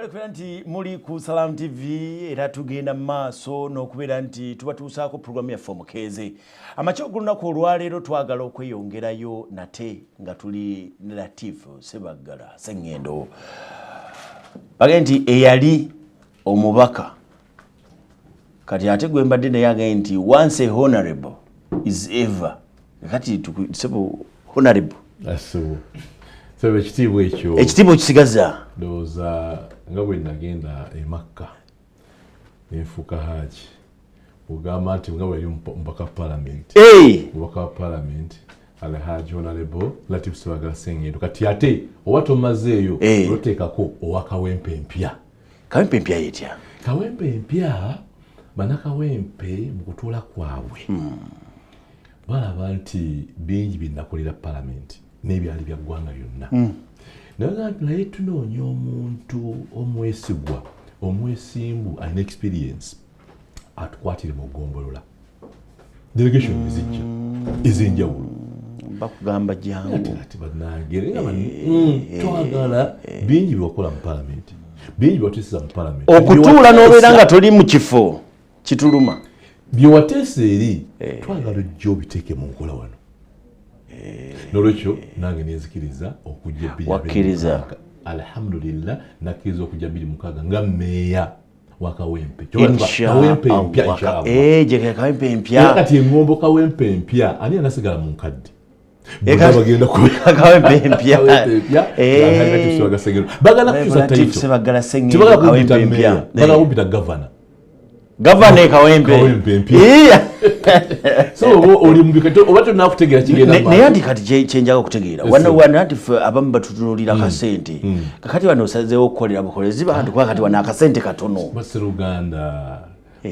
Mwebale kubeera nti muli ku Salam TV, era tugenda mu maaso n'okubeera nti tubatuusaako pulogulaamu yaffe Omukeeze. Amakya ogw'olunaku olwaleero twagala okweyongerayo nate nga tuli ne Latif Ssebaggala Sseŋŋendo. Bagambye nti eyali omubaka kati ate gwe mbadde naye agambye nti once a honorable is ever. Kati sebo honorable. Sebo. Sebo ekitiibwa ekyo. Ekitiibwa okisigaza. Ndowooza nga bwe nagenda e Makka ne nfuuka Haji. Ogamba nti nga bwe yali omubaka wa palamenti. Omubaka wa palamenti Alhaji Honorable Latif Ssebaggala Sseŋŋendo. Kati ate oba tomazeeyo oteekako owa Kawempe empya. Kawempe empya yetya? Kawempe empya bannakawempe mu kutuula kwabwe balaba nti bingi bye nakolera palamenti n'ebyali bya ggwanga lyonna. Naye nti naye tunoonya omuntu omwesigwa, omwesimbu, alina experience atukwatire mu ggombolola. Delegation ezijja ez'enjawulo. Bakugamba jangu. Ati bannange twagala bingi byewakola mu palamenti, bingi byewateeseza mu palamenti. Okutuula n'obeera nga toli mu kifo kituluma. Byewateesa eri twagala ojja obiteeke mu nkola wano. N'olwekyo nange nenzikiriza okujja 2026. Alhamdulillah nakkiriza okujja 2026 nga mmeeya wa Kawempe. Kawempe empya inshallah. Kawempe empya. Kati engombo Kawempe empya ani anasigala mu nkadde? Bagenda ku Kawempe empya. Kawempe empya. Bagala kukyusa title. Kawempe empya. Bagala kumpita governor. Gavana Kawempe. Kawempe empya. So oli mu bikato oba tonakutegeera kigenda. Naye anti kati kyenjaga okutegeera. Wano wano anti ffe abamu batutunuulira akasente. Kakati wano osazeewo okukolera bukolezi bantu kuba kati wano akasente katono. Basseruganda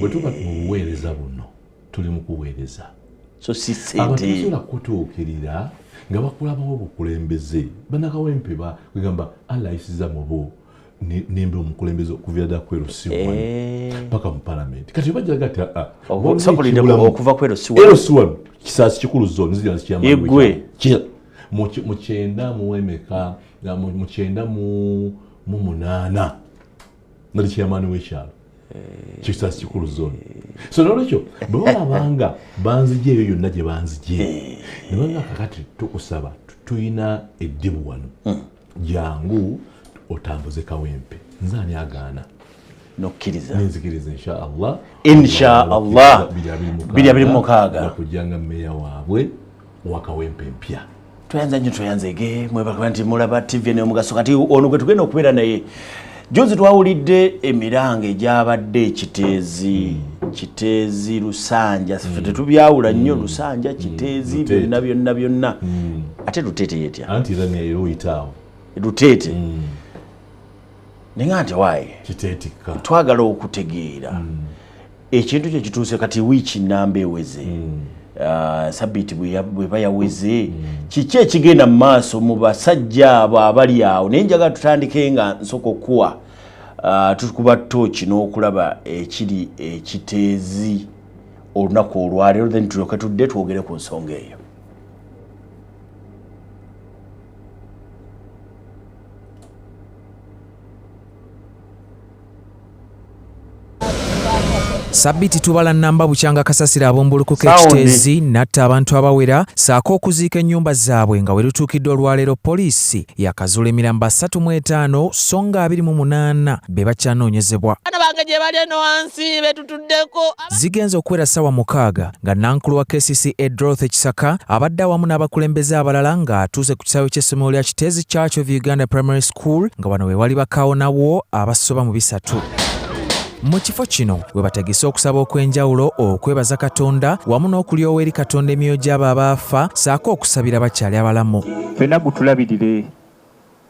bwe tuba mu buweereza buno tuli mu kuweereza. So si ssente. Abantu basobola kutuukirira nga bakulabawo obukulembeze. Bannakawempe bagamba Allah ayisiza mu bo. Nembe omukulembeze okuviira ddala ku LC1 paka mu palamenti. Kati bajja gati okuva ku LC1. LC1 kisaasi kikulu zone zija zikiyamba. Egwe. Mu kyenda mu emeka, mu kyenda mu munaana nali chairman w'ekyalo. Kisaasi kikulu zone. So n'olwekyo bwe balabanga banzigye eyo yonna gye banzigye ne banga kakati tukusaba tulina eddibu wano. Jangu otambuze Kawempe. Nze ani agaana? Nokkiriza. Nenzikiriza inshallah. Inshallah. 2026. Kujjanga mmeeya waabwe wa Kawempe empya. Tweyanza nnyo tweyanzege mwebale nti mulaba TV n'omugaso. Kati ono gwe tugenda okubeera naye. Juzi twawulidde emiranga egyabadde Ekiteezi, Kiteezi Lusanja. Ffe tetubyawula nnyo Lusanja, Kiteezi, byonna byonna byonna. Ate Luteete yetya? Anti era naye oyitaawo. Luteete. Naye nti waayi kiteetikka. Twagala okutegeera ekintu kye kituuse kati wiiki namba eweze. Sabbiiti bweba yaweze. Kiki ekigenda mu maaso mu basajja abo abali awo? Naye njagala tutandike nga nsooka okuwa tukuba ttooki n'okulaba ekiri Ekiteezi olunaku olwaleero, then tulyoke tudde twogere ku nsonga eyo. Sabbiiti tubala nnamba bukyanga kasasiro abumbulukuka Ekiteezi n'atta abantu abawera ssaako okuziika ennyumba zaabwe nga we lutuukidde olwaleero poliisi yakazuula emirambo 35 so nga 28 be bakyanoonyezebwa. Abaana bange gye bali eno wansi betutuddeko. Zigenze okuwera ssaawa 6 nga nankulu wa KCCA Dorothy Kisaka abadde awamu n'abakulembeze abalala ng'atuuse ku kisaawe ky'essomero lya Kiteezi Church of Uganda Primary School nga wano we wali bakaawonawo abasoba mu 3. Mu kifo kino we bategese okusaba okw'enjawulo okwebaza Katonda wamu n'okulyowa eri Katonda emyoyo gy'abo abaafa ssaako okusabira bakyali abalamu. Ffenna gutulabirire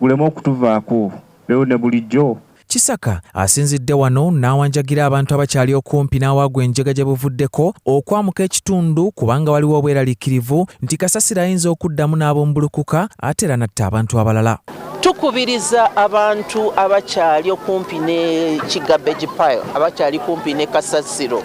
guleme okutuvaako leero ne bulijjo. Kisaka asinzidde wano n'awanjagira abantu abakyali okumpi n'awaagwa enjega gye buvuddeko okwamuka ekitundu kubanga waliwo obweraliikirivu nti kasasiro ayinza okuddamu n'abumbulukuka ate era n'atta abantu abalala. Tukubiriza abantu abakyali okumpi ne garbage pile, abakyali kumpi ne kasasiro,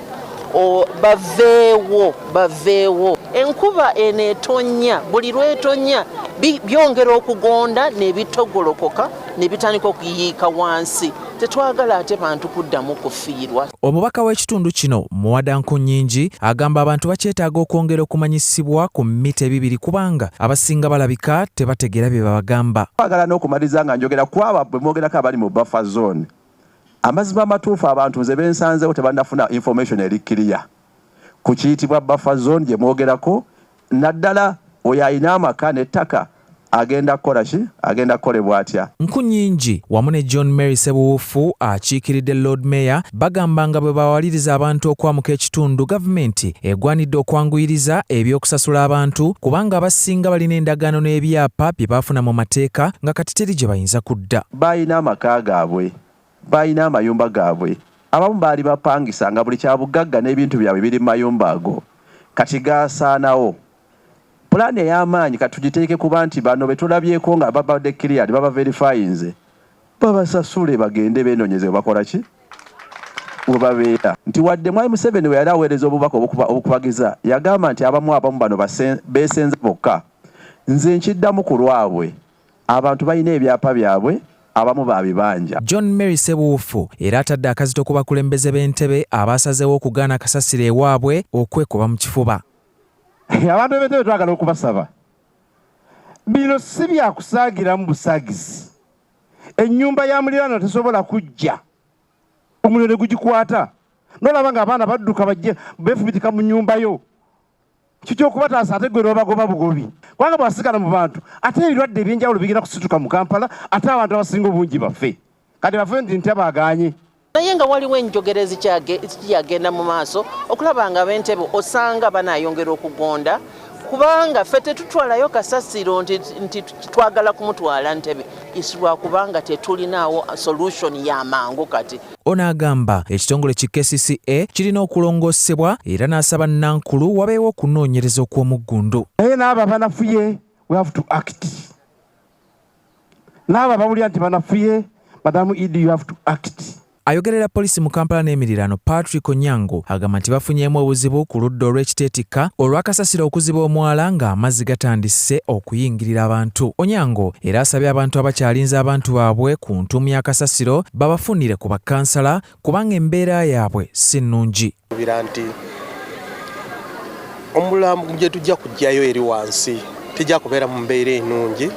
baveewo, baveewo. Enkuba eno etonnya, buli lw'etonnya byongera okugonda ne bitogolokoka ne bitandika okuyiika wansi. Tetwagala ate bantu kuddamu kufiirwa. Omubaka w'ekitundu kino Muwada Nkunnyingi agamba abantu bakyetaaga okwongera okumanyisibwa ku mita 2 kubanga abasinga balabika tebategeera bye babagamba. Twagala n'okumaliriza nga njogera ku abo bwe mwogerako abali mu buffer zone. Amazima amatuufu, abantu nze bensanzeewo tebannafuna information eri clear ku kiyitibwa buffer zone gye mwogerako, naddala oyo alina amaka n'ettaka agenda kukola ki, agenda kukolebwa atya. Nkunnyingi wamu ne John Mary Sebuwufu akiikiridde Lord Mayor bagamba nga bwe bawaliriza abantu okwamuka ekitundu, gavumenti egwanidde okwanguyiriza ebyokusasula abantu kubanga abasinga balina endagaano n'ebyapa bye baafuna mu mateeka nga kati teri gye bayinza kudda. Balina amaka gaabwe, balina amayumba gaabwe, abamu baali bapangisa nga buli kyabugagga n'ebintu byabwe biri mu mayumba ago, kati gasaanawo. Pulaani ey'amaanyi kati tugiteeke kuba nti bano be tulabyeko nga babadde cleared, baba verifyinze, babasasule bagende beenonyeze bakola ki we babeera. Nti wadde Mwami Museveni we yali aweereza obubaka obukubagiza yagamba nti abamu bano beesenza bokka, nze nkiddamu ku lwabwe, abantu balina ebyapa byabwe, abamu babibanja. John Mary Sebuwufu era atadde akazito ku bakulembeze b'entebe abasazeewo okugaana kasasiro ewaabwe okwekuba mu kifuba. Abantu b'entebe twagala okubasaba, bino si byakusaagiramu busaagizi. Ennyumba ya muliraano tesobola kujja omuliro ne gugikwata, n'olaba ng'abaana badduka bajje beefubitika mu nnyumba yo. Kiki okubataasa ate gwe n'obagoba bugobi? Kubanga bw'asigala mu bantu ate ebirwadde ebyenjawulo bigenda kusituka mu Kampala, ate abantu abasinga obungi bafe. Kati bafe nti nti abagaanye. Naye nga waliwo enjogera ezikyagenda mu maaso okulaba nga ab'entebe osanga banaayongera okugonda, kubanga ffe tetutwalayo kasasiro nti twagala kumutwala ntebe, lwa kubanga tetulinaawo solution ya mangu kati. Ono agamba ekitongole ki KCCA kirina okulongoosebwa era n'asaba Nankulu wabeewo okunoonyereza okw'omuggundu. Naye n'abo abanafuye we have to act. N'abo abawulira nti banafuye, Madamu Idi, you have to act. Ayogerera poliisi mu Kampala n'emiriraano Patrick Onyango agamba nti bafunyeemu obuzibu ku ludda olw'ekiteetikka olw'akasasiro okuziba omwala ng'amazzi gatandise okuyingirira abantu. Onyango era asabye abantu abakyalinze abantu baabwe ku ntuumu y'akasasiro babafunire ku bakansala kubanga embeera yaabwe si nnungi. Nti omulambo gye tujja kujjayo eri wansi tijja kubeera mu mbeera ennungi,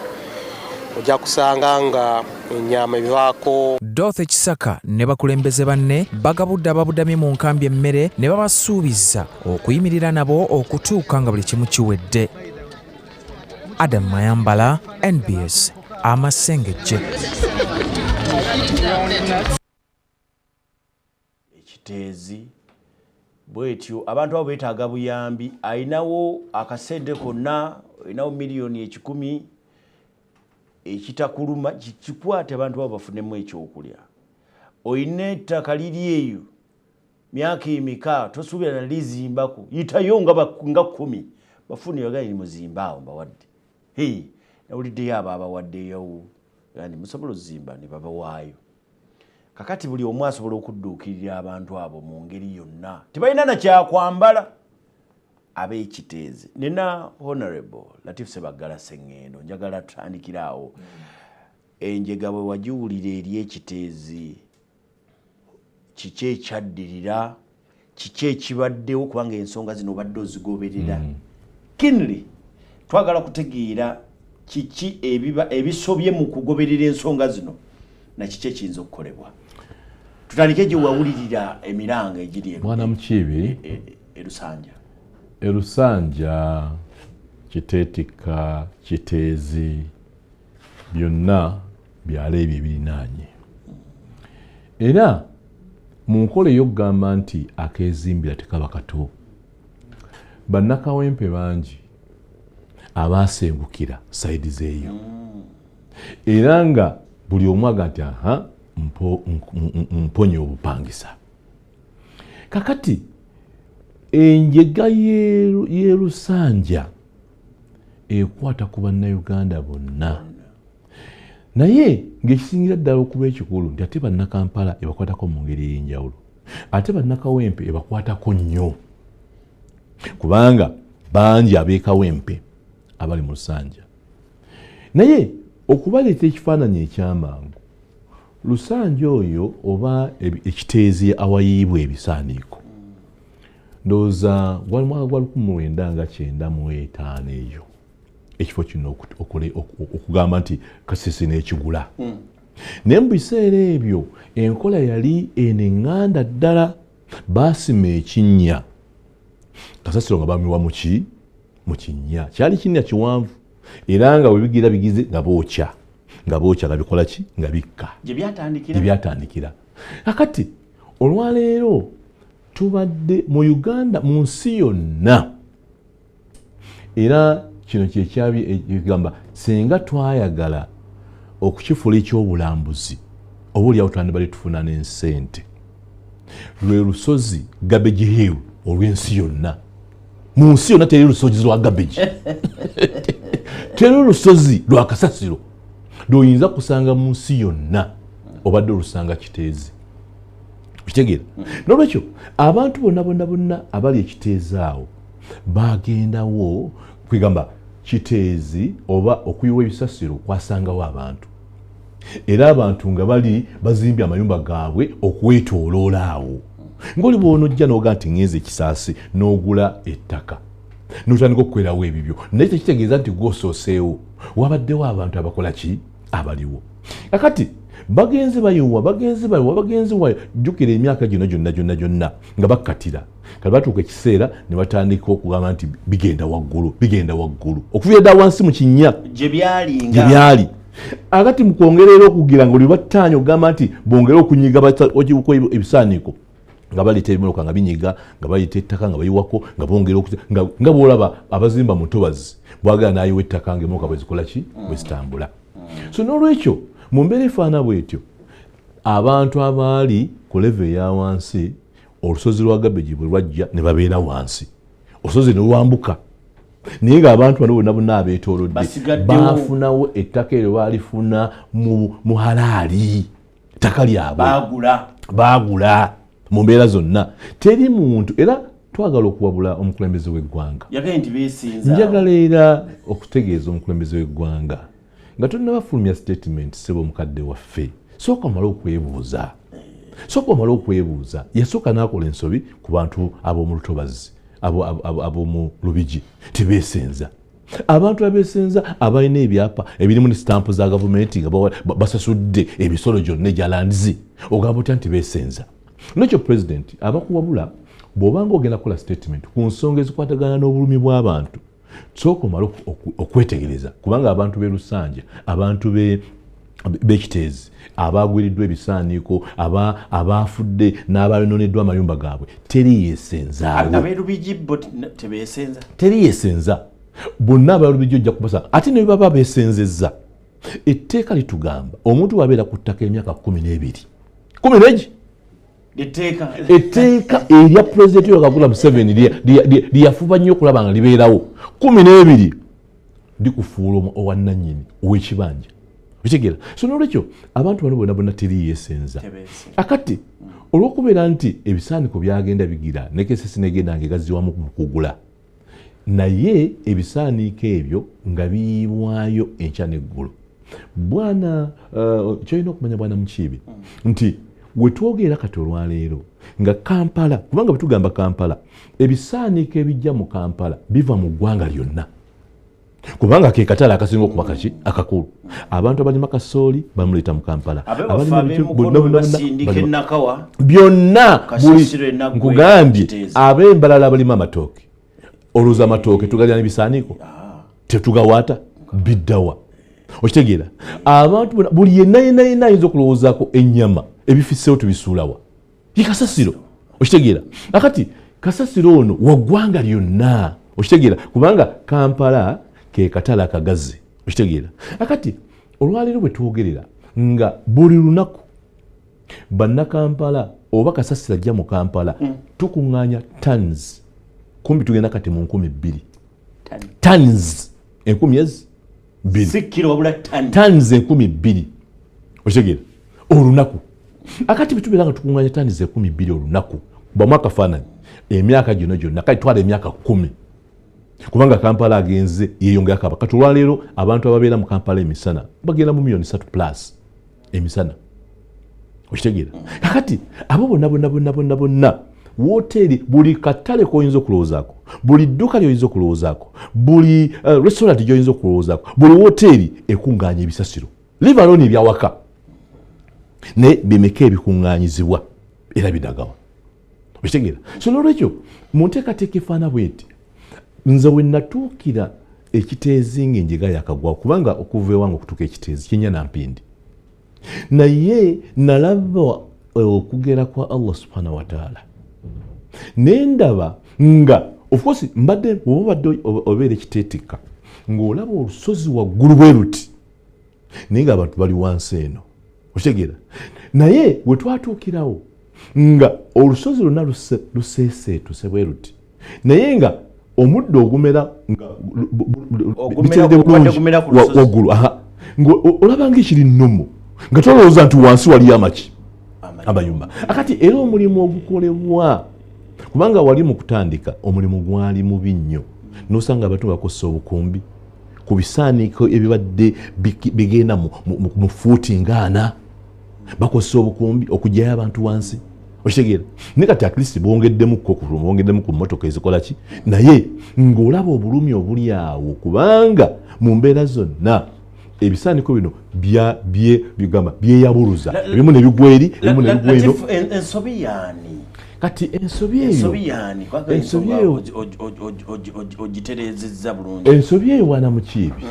ojja kusanga nga ennyama ebivaako. Dorothy Kisaka ne bakulembeze banne bagabudde ababudamye mu nkambi emmere ne babasuubiza okuyimirira nabo okutuuka nga buli kimu kiwedde. Adam Mayambala, NBS, Amasengejje. Ekiteezi bwetyo abantu abo beetaaga buyambi. Ayinawo akasente konna, oyinawo 100,000,000 ekitakuluma kikwate abantu abo bafunemu ekyokulya. Oyina ettaka liri eyo myaka emeka tosuubira na lizimbako, yitayo nga 10 bafune bagani muzimba awo mbawadde. Nawuliddeyo abo abawaddeyo yani musobola ozimba ne babawaayo. Kakati buli omu asobola okudduukirira abantu abo mu ngeri yonna, tebalina na kyakwambala. Ab'ekiteezi nina Honorable Latif Sebaggala Sseŋŋendo, njagala tutandikire awo. Enjega bwe wagiwulira eri ekiteezi, kiki ekyaddirira, kiki ekibaddewo, kubanga ensonga zino obadde ozigoberera kinly. Twagala kutegeera kiki ebisobye mu kugoberera ensonga zino na kiki ekiyinza okukolebwa. Tutandike gye wawulirira emiranga egiri Mwana Mukiibi, Erusanja. Erusanja, Kiteetikka, Kiteezi, byonna byalo ebyo ebirinaanye. Era mu nkola ey'okugamba nti akeezimbira tekaba kato, bannakawempe bangi abaasengukira sayidi zeeyo, era nga buli omu aga nti aha mponye obupangisa. Kakati enjega y'Erusanja ekwata ku bannayuganda bonna, naye ng'ekisingira ddala okuba ekikulu nti ate bannakampala ebakwatako mu ngeri ey'enjawulo, ate bannakawempe ebakwatako nnyo, kubanga bangi ab'ekawempe abali mu Lusanja. Naye okubaleeta ekifaananyi ekyamangu, Lusanja oyo oba ekiteezi awayiibwa ebisaaniiko, ndowooza gwali mwaka gwa 1995 eyo ekifo kino okugamba nti Kasisi n'ekigula. Naye mu biseera ebyo enkola yali eno eŋŋanda ddala, baasima ekinnya, kasasiro nga bamiwa muki mu kinnya, kyali kinnya kiwanvu era nga bwe bigira bigize nga bookya nga bookya nga bikola ki, nga bikka gye byatandikira. Gye byatandikira. Akati olwaleero tubadde mu Uganda, mu nsi yonna, era kino kyekyabi ekigamba singa twayagala okukifuula ekyobulambuzi oba oliawo twandibadde tufuna n'ensente. Lwe lusozi Garbage Hill olw'ensi yonna. Mu nsi yonna teri lusozi lwa garbage, teri lusozi lwa kasasiro lwoyinza kusanga mu nsi yonna, obadde olusanga Kiteezi. Okitegeera? Nolwekyo abantu bonna bonna bonna abali ekiteezi awo bagendawo kwegamba Kiteezi oba okuyiwa ebisasiro kwasangawo abantu, era abantu nga bali bazimbye amayumba gaabwe okwetooloola awo. Ng'oli bw'onojja n'oga nti ŋŋenze Ekisaasi n'ogula ettaka n'otandika okukwerawo ebibyo, naye tekitegeeza nti gw'osooseewo, wabaddewo abantu abakola ki abaliwo. Kakati bagenze bayiwa, bagenze bayiwa, bagenze wayo, jjukira emyaka gino gyonna gyonna gyonna nga bakkatira. Kati batuuka ekiseera ne batandika okugamba nti bigenda waggulu, bigenda waggulu, okuviira ddala wansi mu kinnya gye byalinga gye byali. Akati mu kwongera era okugira nga oli battaanya okugamba nti bongere okunyiga ebisaaniiko nga baleeta ebimotoka nga binyiga, nga baleeta ettaka nga bayiwako, nga bongera nga bw'olaba abazimba mu ntobazi bwagala n'ayiwa ettaka ng'emmotoka bwe zikola ki, bwe zitambula. So n'olwekyo mu mbeera efaana bw'etyo, abantu abaali ku level eya wansi, olusozi lwa garbage bwe lwajja ne babeera wansi, olusozi ne lwambuka, naye ng'abantu bano bonna bonna abeetoolodde baafunawo ettaka eryo, baalifuna mu halaali, ttaka lyabwe baagula mu mbeera zonna, teri muntu. Era twagala okuwabula omukulembeze w'eggwanga, njagala era okutegeeza omukulembeze w'eggwanga nga tonnabafulumya statement, ssebo omukadde waffe, sooka omale okwebuuza, sooka omale okwebuuza. Yasooka n'akola ensobi ku bantu ab'omu lutobazi, ab'omu Lubigi, tebeesenza. Abantu abeesenza abalina ebyapa ebirimu ne sitampu za gavumenti nga basasudde emisolo gyonna egya lands, ogamba otya nti beesenza? Nekyo pulezidenti abakuwabula, bw'obanga ogenda kukola statement ku nsonga ezikwatagana n'obulumi bw'abantu, sooka omale okwetegereza, kubanga abantu b'e Lusanja, abantu b'Ekiteezi abagwiriddwa ebisaaniiko, abaafudde n'abayononeddwa amayumba gaabwe, teri yeesenzaawo. Teri yeesenza. Bonna abalubigi ojja kubasa, ate ne baba beesenzezza, etteeka litugamba omuntu bw'abeera ku ttaka emyaka 12 kumi n'egi, etteeka erya pulezidenti Yoweri Kaguta Museveni lyeyafuba nnyo okulaba nga libeerawo, 12 likufuula owannannyini ow'ekibanja. Okitegeera? So nolwekyo abantu bano bonna bonna teri yeesenza. Akati olw'okubeera nti ebisaaniko byagenda bigira ne KCC negenda nga egaziwamu mu kugula, naye ebisaaniiko ebyo nga biyiibwayo enkya n'eggulo. Bwana kyolina okumanya bwana Mukiibi nti wetwogerera kati olwaleero nga Kampala, kubanga bwe tugamba Kampala, ebisaaniiko ebijja mu Kampala biva mu ggwanga lyonna, kubanga ke katale akasinga okuba kaki akakulu. Abantu abalima kasooli bamuleeta mu Kampala, byonna nkugambye. Ab'embalala abalima amatooke, olowooza amatooke tugalya n'ebisaaniiko? Tetugawaata, biddawa? Okitegeera? Abantu buli yenna yenna yenna ayinza okulowoozaako ennyama, ebifisseewo tubisuulawa? Ye kasasiro. Okitegeera? Akati kasasiro ono wa ggwanga lyonna. Okitegeera? Kubanga Kampala ke katale akagazi. Okitegeera? Akati olwaleero bwe twogerera nga buli lunaku bannakampala oba kasasiro ajja mu Kampala, tukuŋŋaanya tons kumbi tugenda kati mu 2000 tons, 2000 tons, 2000. Okitegeera? Olunaku. Akati bwetubeera nga tukuŋŋaanya tons 2000 olunaku, bamu akafaananyi emyaka gino gyonna, kale twala emyaka 10, kubanga Kampala agenze yeyongerako aba. Kati olwaleero abantu ababeera mu Kampala emisana bagenda mu 3 million plus emisana. Okitegeera? Kakati abo bonna bonna bonna bonna bonna, woteeri, buli katale koyinza okulowoozaako, buli dduuka lyoyinza okulowoozaako, buli restaurant gyoyinza okulowoozaako, buli woteeri ekuŋŋaanya ebisasiro, leave alone ebyawaka, naye bimeka ebikuŋŋaanyizibwa era bidagawa? Okitegeera? So nolwekyo mu nteekateeka efaana bweti, nze we natuukira ekiteezi nga enjega yakagwawo, kubanga okuva ewange okutuuka ekiteezi kinya na mpindi, naye nalaba okugera kwa Allah subhanahu wataala, nendaba nga of course mbadde oba obadde obeera ekiteetika ng'olaba olusozi waggulu bwe luti, naye nga abantu bali wansi eno. Okitegeera? Naye we twatuukirawo nga olusozi lwonna luseeseetuse bwe luti, naye nga omuddo ogumera nga biteredde bulungi waggulu, nga olaba nga ekiri nnomo, nga tolowooza nti wansi waliyo amaki amayumba. Akati era omulimu ogukolebwa, kubanga wali mu kutandika omulimu gwali mubi nnyo, nosanga abantu bakosa obukumbi ku bisaaniiko ebibadde bigenda mu fuuti ngaana, bakozesa obukumbi okugyayo abantu wansi. Okitegeera? Naye kati at least bongeddemu ku mmotoka ezikola ki, naye ng'olaba obulumi obuli awo, kubanga mu mbeera zonna ebisaaniko bino bigamba byeyabuluza, ebimu ne bigwa eri, ebimu ne bigwa eno. Ensobi yaani? Kati ensobi eyo, ensobi eyo ogitereezezza bulungi. Ensobi eyo, bwana Mukiibi,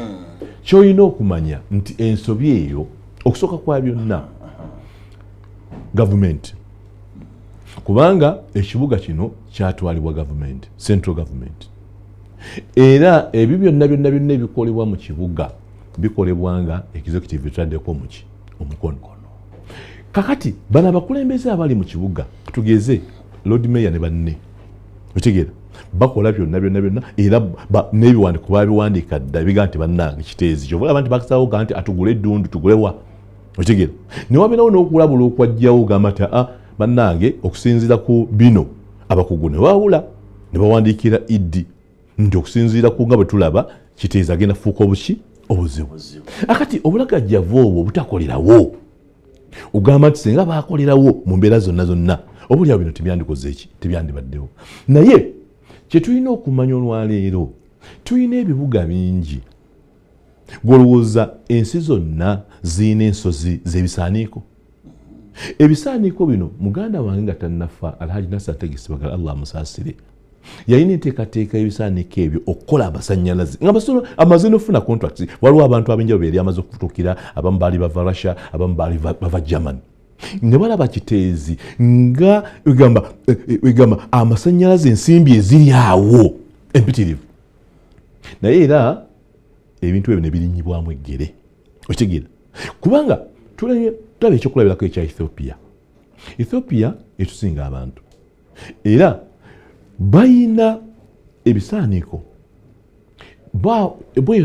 kyolina okumanya nti ensobi eyo, okusooka kwa byonna, gavumenti, kubanga ekibuga kino kyatwalibwa gavumenti, central government, era ebyo byonna byonna byonna ebikolebwa mu kibuga bikolebwa nga executive etaddeko muki omukono. Kakati bano abakulembeze abali mu kibuga, tugeze Lord Mayor ne banne, otegeera, bakola byonna byonna byonna, era n'ebiwandiiko babiwandiika dda biga nti bannange Kiteezi, kyova olaba nti basawo ga nti atugule eddundu tugulewa. Otegeera? Ne wabeerawo n'okulabula okwajjawo gamba nti aa bannange, okusinziira ku bino, abakugu ne bawula ne bawandiikira iddi nti okusinziira ku nga bwe tulaba, Kiteezi agenda kufuuka obuki obuzibu. Akati obulagajjavu obwo obutakolerawo, ogamba nti singa bakolerawo mu mbeera zonna zonna, obuliawo bino tebyandikoze eki, tebyandibaddewo. Naye kyetulina okumanya olwaleero, tulina ebibuga bingi. Gwolowooza ensi zonna ziyina ensozi z'ebisaaniiko? Ebisaaniiko bino, muganda wange nga tannafa, Alhaji Nasser Tegesibagala, Allah amusaasire, yalina enteekateeka y'ebisaaniiko ebyo okukola amasanyalaze, nga amaze nofuna contracts. Waliwo abantu ab'enjawulo yali amaze okutuukira, abamu baali bava Russia, abamu baali bava Germany, ne balaba Kiteezi nga egamba amasanyalaze, ensimbi eziri awo empitirivu, naye era ebintu ebyo ne birinyibwamu eggere. Okitegeera? Kubanga tulaba ekyokulabirako ekya Ethiopia. Ethiopia etusinga abantu, era bayina ebisaaniiko.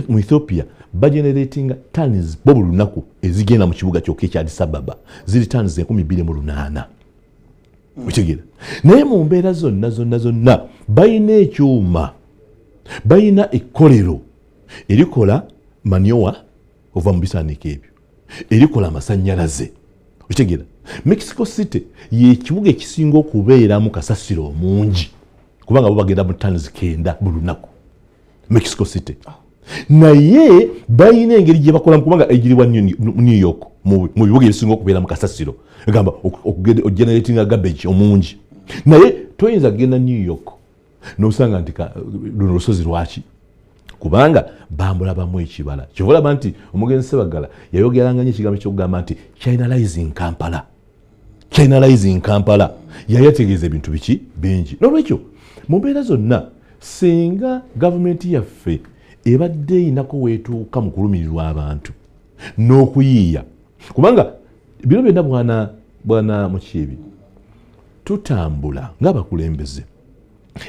Mu Ethiopia bageneratinga tons bo buli lunaku ezigenda mu kibuga kyokka ekya Addis Ababa ziri tons 2008. Okitegeera? Naye mu mbeera zonna zonna zonna bayina ekyuma, bayina ekkolero erikola manure okuva mu bisaaniiko ebyo, erikola amasanyalaze. Okitegeera? Mexico City yekibuga ekisinga okubeeramu kasasiro omungi, kubanga bo bagenda mu tons 90 buli lunaku, Mexico City. Naye balina engeri gye bakolamu, kubanga egiribwa New York mu bibuga ebisinga okubeera mu kasasiro, egamba ogeneratinga garbage omungi, naye toyinza kugenda New York nosanga nti luno lusozi lwaki, kubanga bambulabamu ekibala. Kyova olaba nti omugenzi Sebagala yayogeranga nyo ekigambo kyokugamba nti chinalizing Kampala, chinalizing Kampala. Yali ategeeza ebintu biki bingi. Nolwekyo mu mbeera zonna, singa gavumenti yaffe ebadde eyinako weetuuka mu kulumirirwa abantu n'okuyiiya, kubanga bino byonna, bwana Mukiibi, tutambula ng'abakulembeze,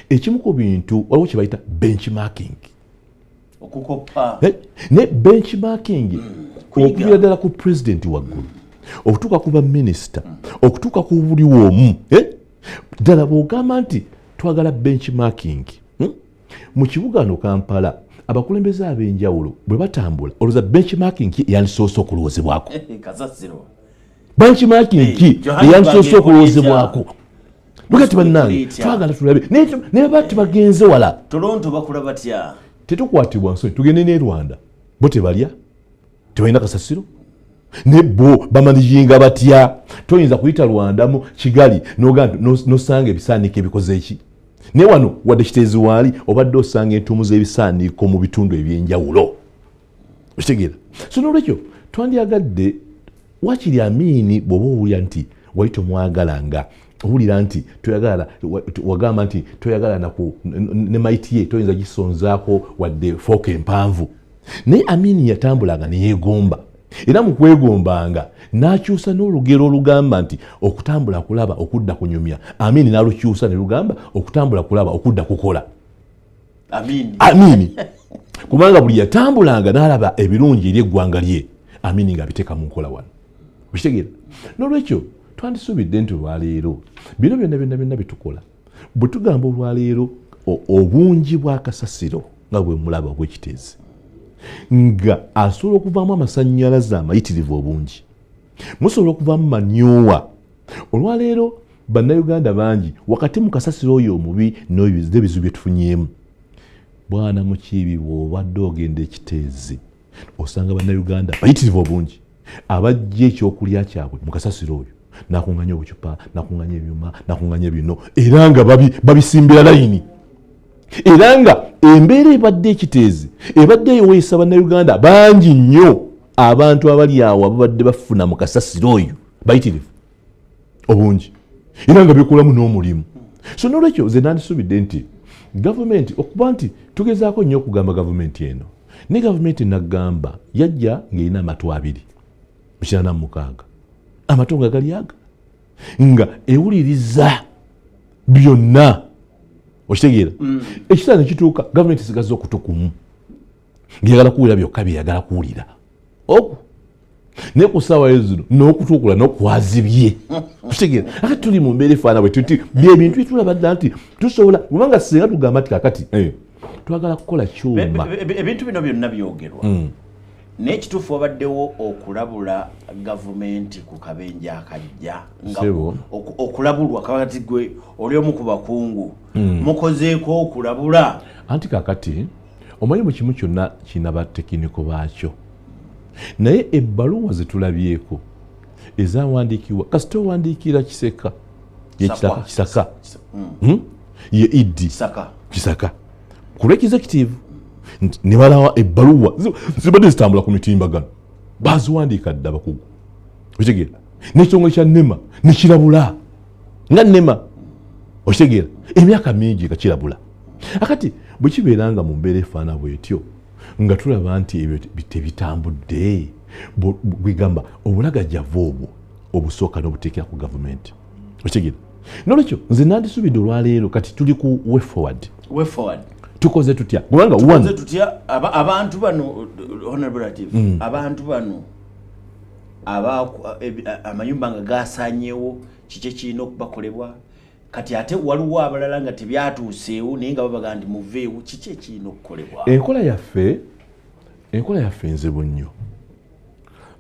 ekimu ku bintu waliwo kye bayita benchmarking. Okukopa. Ne benchmarking okuvira ddala ku pulezidenti waggulu okutuuka ku baminisita, okutuuka ku buli omu. Ddala bw'ogamba nti twagala benchmarking, mu kibuga no Kampala, abakulembeze ab'enjawulo bwe batambula, olowooza benchmarking ki yandisoose okulowoozebwako? Kasasiro. Benchmarking ki eyandisoose okulowoozebwako? Lukati bannange, twagala tulabe naye baba tebagenze wala. Toronto bakula batya? Tetukwatibwa nsonyi, tugende ne Rwanda, bo tebalya, tebalina kasasiro, ne bo bamanijinga batya? Toyinza kuyita Rwanda mu Kigali n'osanga ebisaaniiko ebikoze eki. Naye wano wadde Kiteezi waali obadde osanga entuumu z'ebisaaniiko mu bitundu ebyenjawulo, okitegeera? So nolwekyo twandyagadde wakiri Amiini bw'oba owulira nti wali tomwagala, nga owulira nti toyagala, wagamba nti toyagala naku ne maiti ye toyinza gisonzaako wadde fooka empanvu, naye Amiini yatambulanga neyeegomba, era mu kwegombanga n'akyusa n'olugero olugamba nti okutambula kulaba okudda kunyumya. Amiini n'alukyusa ne lugamba okutambula kulaba okudda kukola. Amiini kubanga buli yatambulanga n'alaba ebirungi eri eggwanga lye, Amiini ng'abiteeka mu nkola wano, okitegeera? N'olwekyo twandisuubidde nti olwaleero bino byonna byonna byonna byetukola, bwe tugamba olwaleero obungi bwa kasasiro nga bwe mulaba obw'Ekiteezi nga asobola okuvaamu amasannyalaze amayitirivu obungi, musobola okuvaamu manyowa. Olwaleero Bannayuganda bangi wakati mu kasasiro oyo omubi n'ebizibu bye tufunyeemu. Bwana Mukiibi, bw'obadde ogenda Ekiteezi osanga Bannayuganda bayitirivu obungi abajja ekyokulya kyabwe mu kasasiro oyo, nakunganya obucupa, nakunganya ebyuma, nakunganya bino, era nga babisimbira layini. Era nga embeera ebadde Ekiteezi ebadde eweesa Bannayuganda bangi nnyo, abantu abali awo ababadde bafuna mu kasasiro oyo bayitirivu obungi, era nga bikolamu n'omulimu. So nolwekyo nze nandisuubidde nti gavumenti, okuba nti tugezaako nnyo okugamba gavumenti eno, ne gavumenti nagamba yajja ng'erina amatu abiri mu 86, amatu nga gali aga nga ewuliriza byonna, okitegeera? Ekiseera nekituuka gavumenti esigaza okutu kumu ng'eyagala kuwulira byokka byeyagala kuwulira oku, naye ku ssaawa yo zino n'okutuukula n'okwazibye, okitegeera? Ate tuli mu mbeera efaana bwe tuti, byebintu byetulaba ddala nti tusobola, kubanga singa tugamba nti kakati twagala kukola kyuma. Ebintu bino byonna byogerwa, naye ekituufu wabaddewo okulabula gavumenti ku kabenje akajja nga Sebo. okulabulwa kakati gwe oli omu ku bakungu, mukozeeko okulabula? Anti kakati omanyi mu kimu kyonna kirina batekiniko baakyo, naye ebbaluwa zetulabyeko ezawandiikibwa, kasita owandiikira Kiseka, ye Sakwa. Kisaka. Ye Iddi Kisaka. Kisaka ku lw'executive nti ne balawa ebbaluwa zibadde zitambula ku mitimbagano, baziwandiika dda bakugu, okitegeera? N'ekitongole kya NEMA nekirabula nga NEMA, okitegeera, emyaka mingi nga kirabula. Akati bwe kibeera nga mu mbeera efaana bwetyo, nga tulaba nti ebyo tebitambudde, bwegamba obulagajjavu obwo obusooka n'obuteekera ku gavumenti, okitegeera? Nolwekyo nze nandisuubidde olwaleero kati tuli ku way forward. Way forward. Tukoze tutya? Kubanga tukoze one tutya abantu bano, Honorable Latif, abantu bano amayumba nga gasanyewo, kiki ekirina okubakolebwa kati? Ate waliwo abalala nga tebyatuuseewo naye nga babaga nti muveewo, kiki ekirina okukolebwa? Enkola yaffe nzibu nnyo.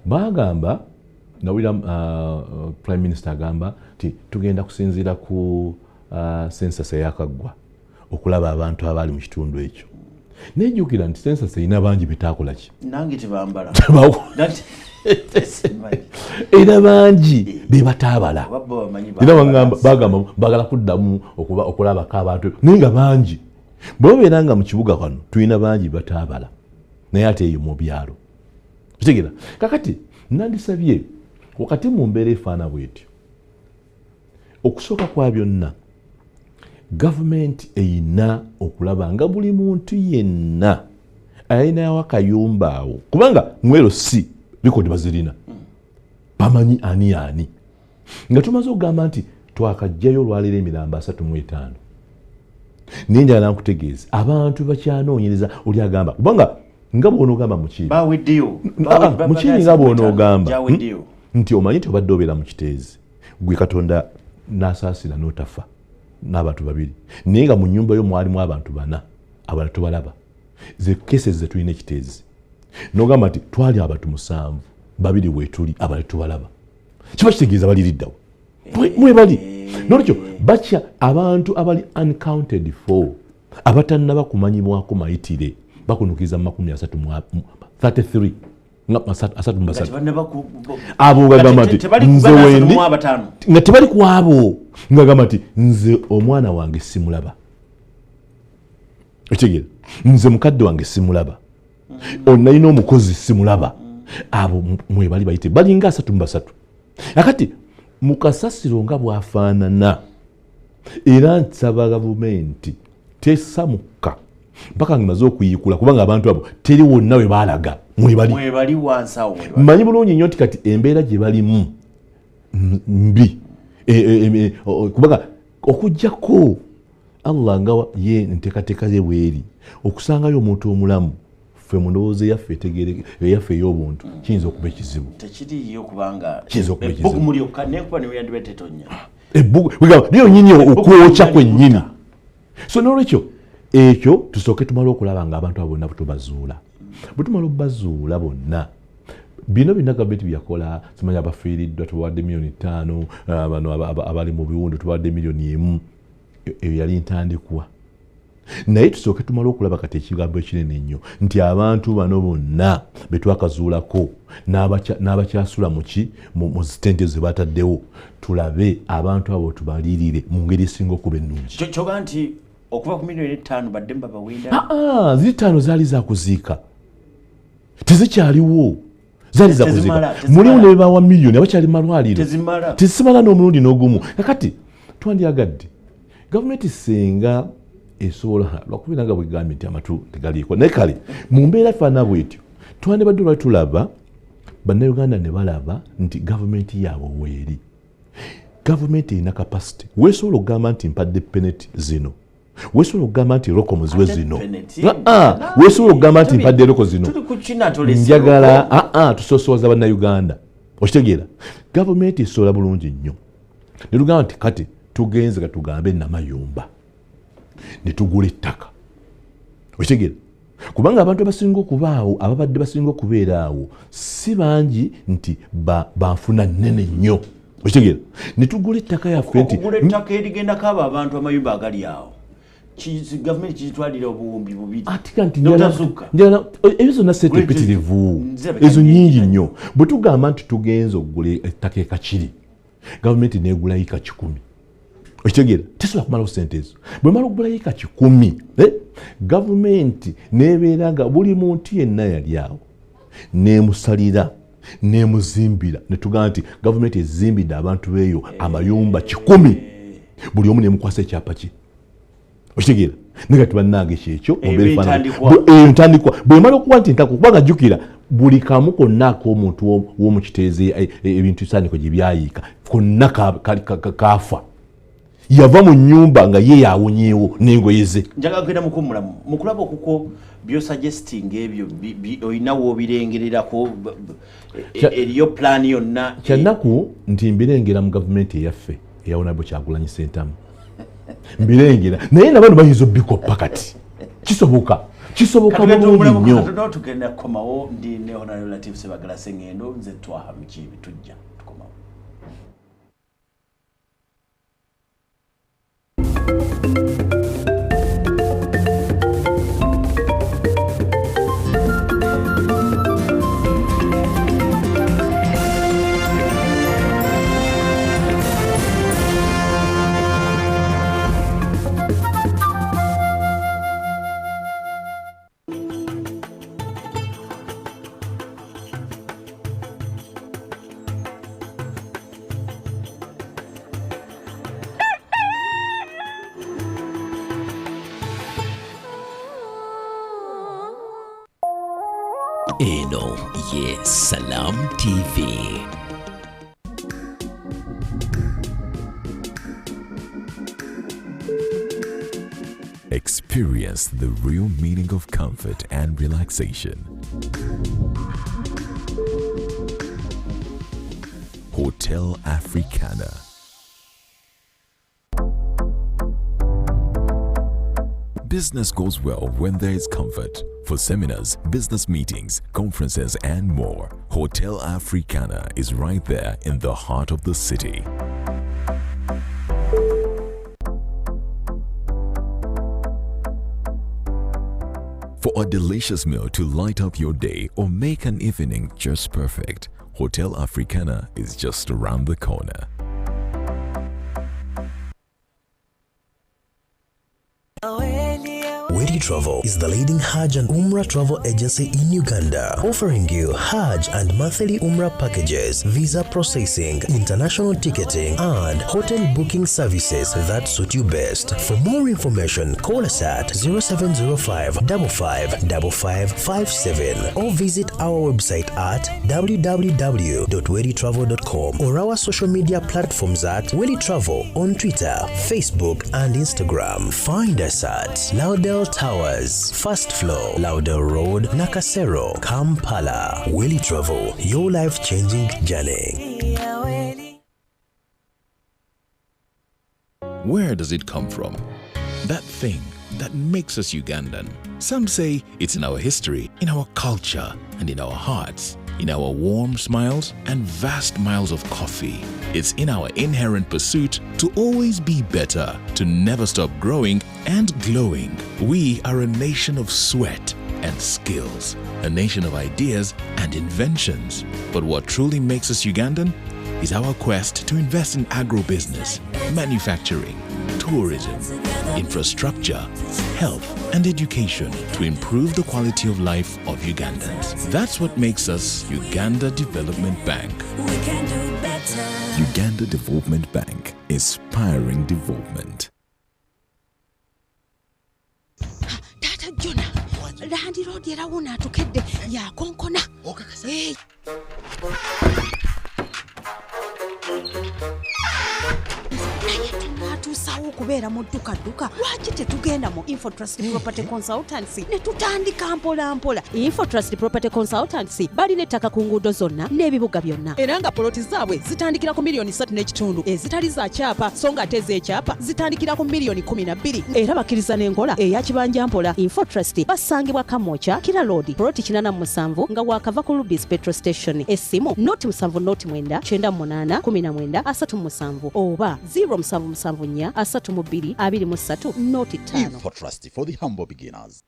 Bagamba, nawulira Prime Minister agamba nti tugenda kusinziira ku census eyakaggwa okulaba abantu abaali mu kitundu ekyo. Nejjukira nti census erina bangi betakola ki? Nange tebambala. Era bangi bebataabala. Oba bo bamanyi. Era bagamba bagala kuddamu okulabako abantu, naye nga bangi bwe babeera nga mu kibuga wano tulina bangi bataabala, naye ate eyo mu byalo, kitegeera? Kakati nandisabye wakati mu mbeera efaana bwetyo, okusooka kwa byonna gavumenti eyina okulaba nga buli muntu yenna alinawo akayumba awo, kubanga mwero si record bazirina, bamanyi ani ani. Nga tumaze okugamba nti twakajjayo olwaleero emirambo 35, naye njagala nkutegeeze abantu bakyanoonyereza. Oli agamba, kubanga nga bw'onoogamba Mukiibi, Baweddeyo. Ah, Mukiibi, nga bw'onoogamba Gyaweddeyo. Nti omanyi nti obadde obeera mu Kiteezi, gwe Katonda n'asaasira n'otafa n'abantu babiri, naye nga mu nnyumba yo mwalimu abantu bana, abalala tobalaba, ze cases ze tulina Ekiteezi. N'ogamba nti twali abantu musanvu, babiri weetuli, abalala tubalaba. Kiba kitegeeza baliriddawo mwebali. Nolwekyo bakya abantu abali uncounted for, abatannaba kumanyibwako mayitire, bakunukiza mu 33 abo ngagamba nti nze wendi nga tebali ku abo, ngagamba nti nze omwana wange simulaba, okitegeera, nze mukadde wange simulaba, onalina omukozi simulaba. Abo mwebali bayite balinga 33. Akati mukasasiro nga bwafaanana, era nsaba gavumenti tesamuka mpaka nga okuyiikula, kubanga abantu abo teri wonna we baalaga mwebali. Mmanyi bulungi nnyo nti kati embeera gye balimu mbi, kubanga okuggyako Allah nga ye nteekateeka ye bweri, okusangayo omuntu omulamu ffe mu ndowooza eyaffe eyaffe ey'obuntu kiyinza okuba ekizibu. Tekiriiyo kubanga kiyinza okuba ekizibu. Ebbugumu lyokka n'enkuba ne weyandibadde tetonnya, ebbugumu nyini okwokya kwennyini. So n'olwekyo ekyo tusooke tumale okulaba nga abantu abo bonna tubazuula. Bwe tumala okubazuula bonna, bino byonna gavumenti byeyakola, simanyi abafiiriddwa tubawadde 5 miliyoni, bano abali mu biwundu tubawadde 1 miliyoni, eyo yali ntandikwa. Naye tusooke tumale okulaba kati ekigambo ekinene ennyo nti abantu bano bonna betwakazuulako n'abakyasula muki mu zitente ze bataddewo, tulabe abantu abo tubalirire mu ngeri esinga okuba ennungi. Kyoga nti okuva ku 5 miliyoni badde mbabawenda? Ziri 5 zaali zakuziika, tezikyaliwo, zaali zakuziika. Mulimu ne bebawa miliyoni abakyali malwaliro, tezimala n'omulundi n'ogumu. Kakati twandyagadde gavumenti singa esobola, lwakubeera nga bwegambye nti amatu tegaliiko, naye kale mu mbeera faana bwetyo twandibadde olwali tulaba bannayuganda ne balaba nti gavumenti yaabwe weeri, gavumenti erina capacity weesobola okugamba nti mpadde peneti zino, weesobola okugamba nti roko muziwe zino, weesobola okugamba nti mpadde roko zino, njagala tusosowaza bannayuganda. Okitegeera, gavumenti esobola bulungi nnyo ne tugamba nti kati tugenze katugambe Namayumba ne tugula ettaka. Okitegeera, kubanga abantu abasinga okubaawo, ababadde basinga okubeera awo si bangi nti banfuna nnene nnyo. Okitegeera, ne tugula ettaka yaffe nti okugula ettaka erigendako abo abantu, amayumba agali awo, gavumenti kizitwalira 2000. Ate nti ebyo zonna sente empitirivu ezo nyingi nnyo. Bwe tugamba nti tugenza okugula ettaka ekakiri, gavumenti negula yika 100, okitegeera, tesobola kumalawo sente ezo. Bwemala okugula yika 100, gavumenti nebeera nga buli muntu yenna yali awo nemusalira nemuzimbira, netugamba nti gavumenti ezimbidde abantu beeyo amayumba 100, buli omu nemukwasa ekyapa kye. Okitegeera, naye kati bannange kyekyo eyo ntandikwa. Bwemala okuba nti ntako, kubanga jjukira buli kamu konna ak'omuntu w'omukiteezi, ebintu saaniko gye byayiika konna kaafa, yava mu nyumba nga ye yawonyeewo n'engoye ze. Njagala kugenda mukummulamu mukulaba okuko byosuggesting ebyo olina woobirengererako eriyo pulaani yonna? Kyannaku nti mbirengera mu gavumenti eyaffe eya Honorable Kyagulanyi Sentamu, mbirengera, naye nabano bayinza obikoppa. Kati kisoboka, kisoboka bulungi nnyo. Tugenda kukomawo. Ndi ne Honorable Latif Sebagala Sengendo, nze Twaha Mukiibi. Tujja tukomawo. Eno ye Salam TV. Experience the real meaning of comfort and relaxation. Hotel Africana. Business goes well when there is comfort. For seminars, business meetings, conferences, and more, Hotel Africana is right there in the heart of the city. For a delicious meal to light up your day or make an evening just perfect, Hotel Africana is just around the corner. Wedi Travel is the leading Hajj and Umrah travel agency in Uganda, offering you Hajj and monthly Umrah packages, visa processing, international ticketing, and hotel booking services that suit you best. For more information, call us at 0705 555557 or visit our website at www.weditravel.com or our social media platforms at Wedi Travel on Twitter, Facebook, and Instagram. Find us at Laudel Towers, first floor, Laudel Road, Nakasero, Kampala. Willy Travel, your life changing journey. Where does it come from? That thing that makes us Ugandan. Some say it's in our history, in our culture, and in our hearts, in our warm smiles and vast miles of coffee. It's in our inherent pursuit to always be better, to never stop growing and glowing. We are a nation of sweat and skills, a nation of ideas and inventions. But what truly makes us Ugandan is our quest to invest in agribusiness, manufacturing, tourism, infrastructure, health, and education to improve the quality of life of Ugandans. That's what makes us Uganda Development Bank. We can do better. Uganda Development Bank, inspiring development. Taata Jona, landiroodi era wuno atukedde yakonkona. Eh. Naye tunaatuusawo okubeera mu ddukadduka, lwaki tetugenda mu Infotrust Property Consultancy ne tutandika mpola mpola? Infotrust Property Consultancy balina ettaka ku nguudo zonna n'ebibuga byonna, era nga poloti zaabwe zitandikira ku miliyoni 3 n'ekitundu ezitali za kyapa, so nga ate ez'ekyapa zitandikira ku miliyoni 12, era bakkiriza n'enkola eya kibanja mpola. Infotrust basangibwa Kamwokya, Kira Road, poloti 87 nga wakava ku Rubis petrol station. Essimu 070 9 98 19 37 oba 0774 32 23 05. Infotrust for the humble beginners.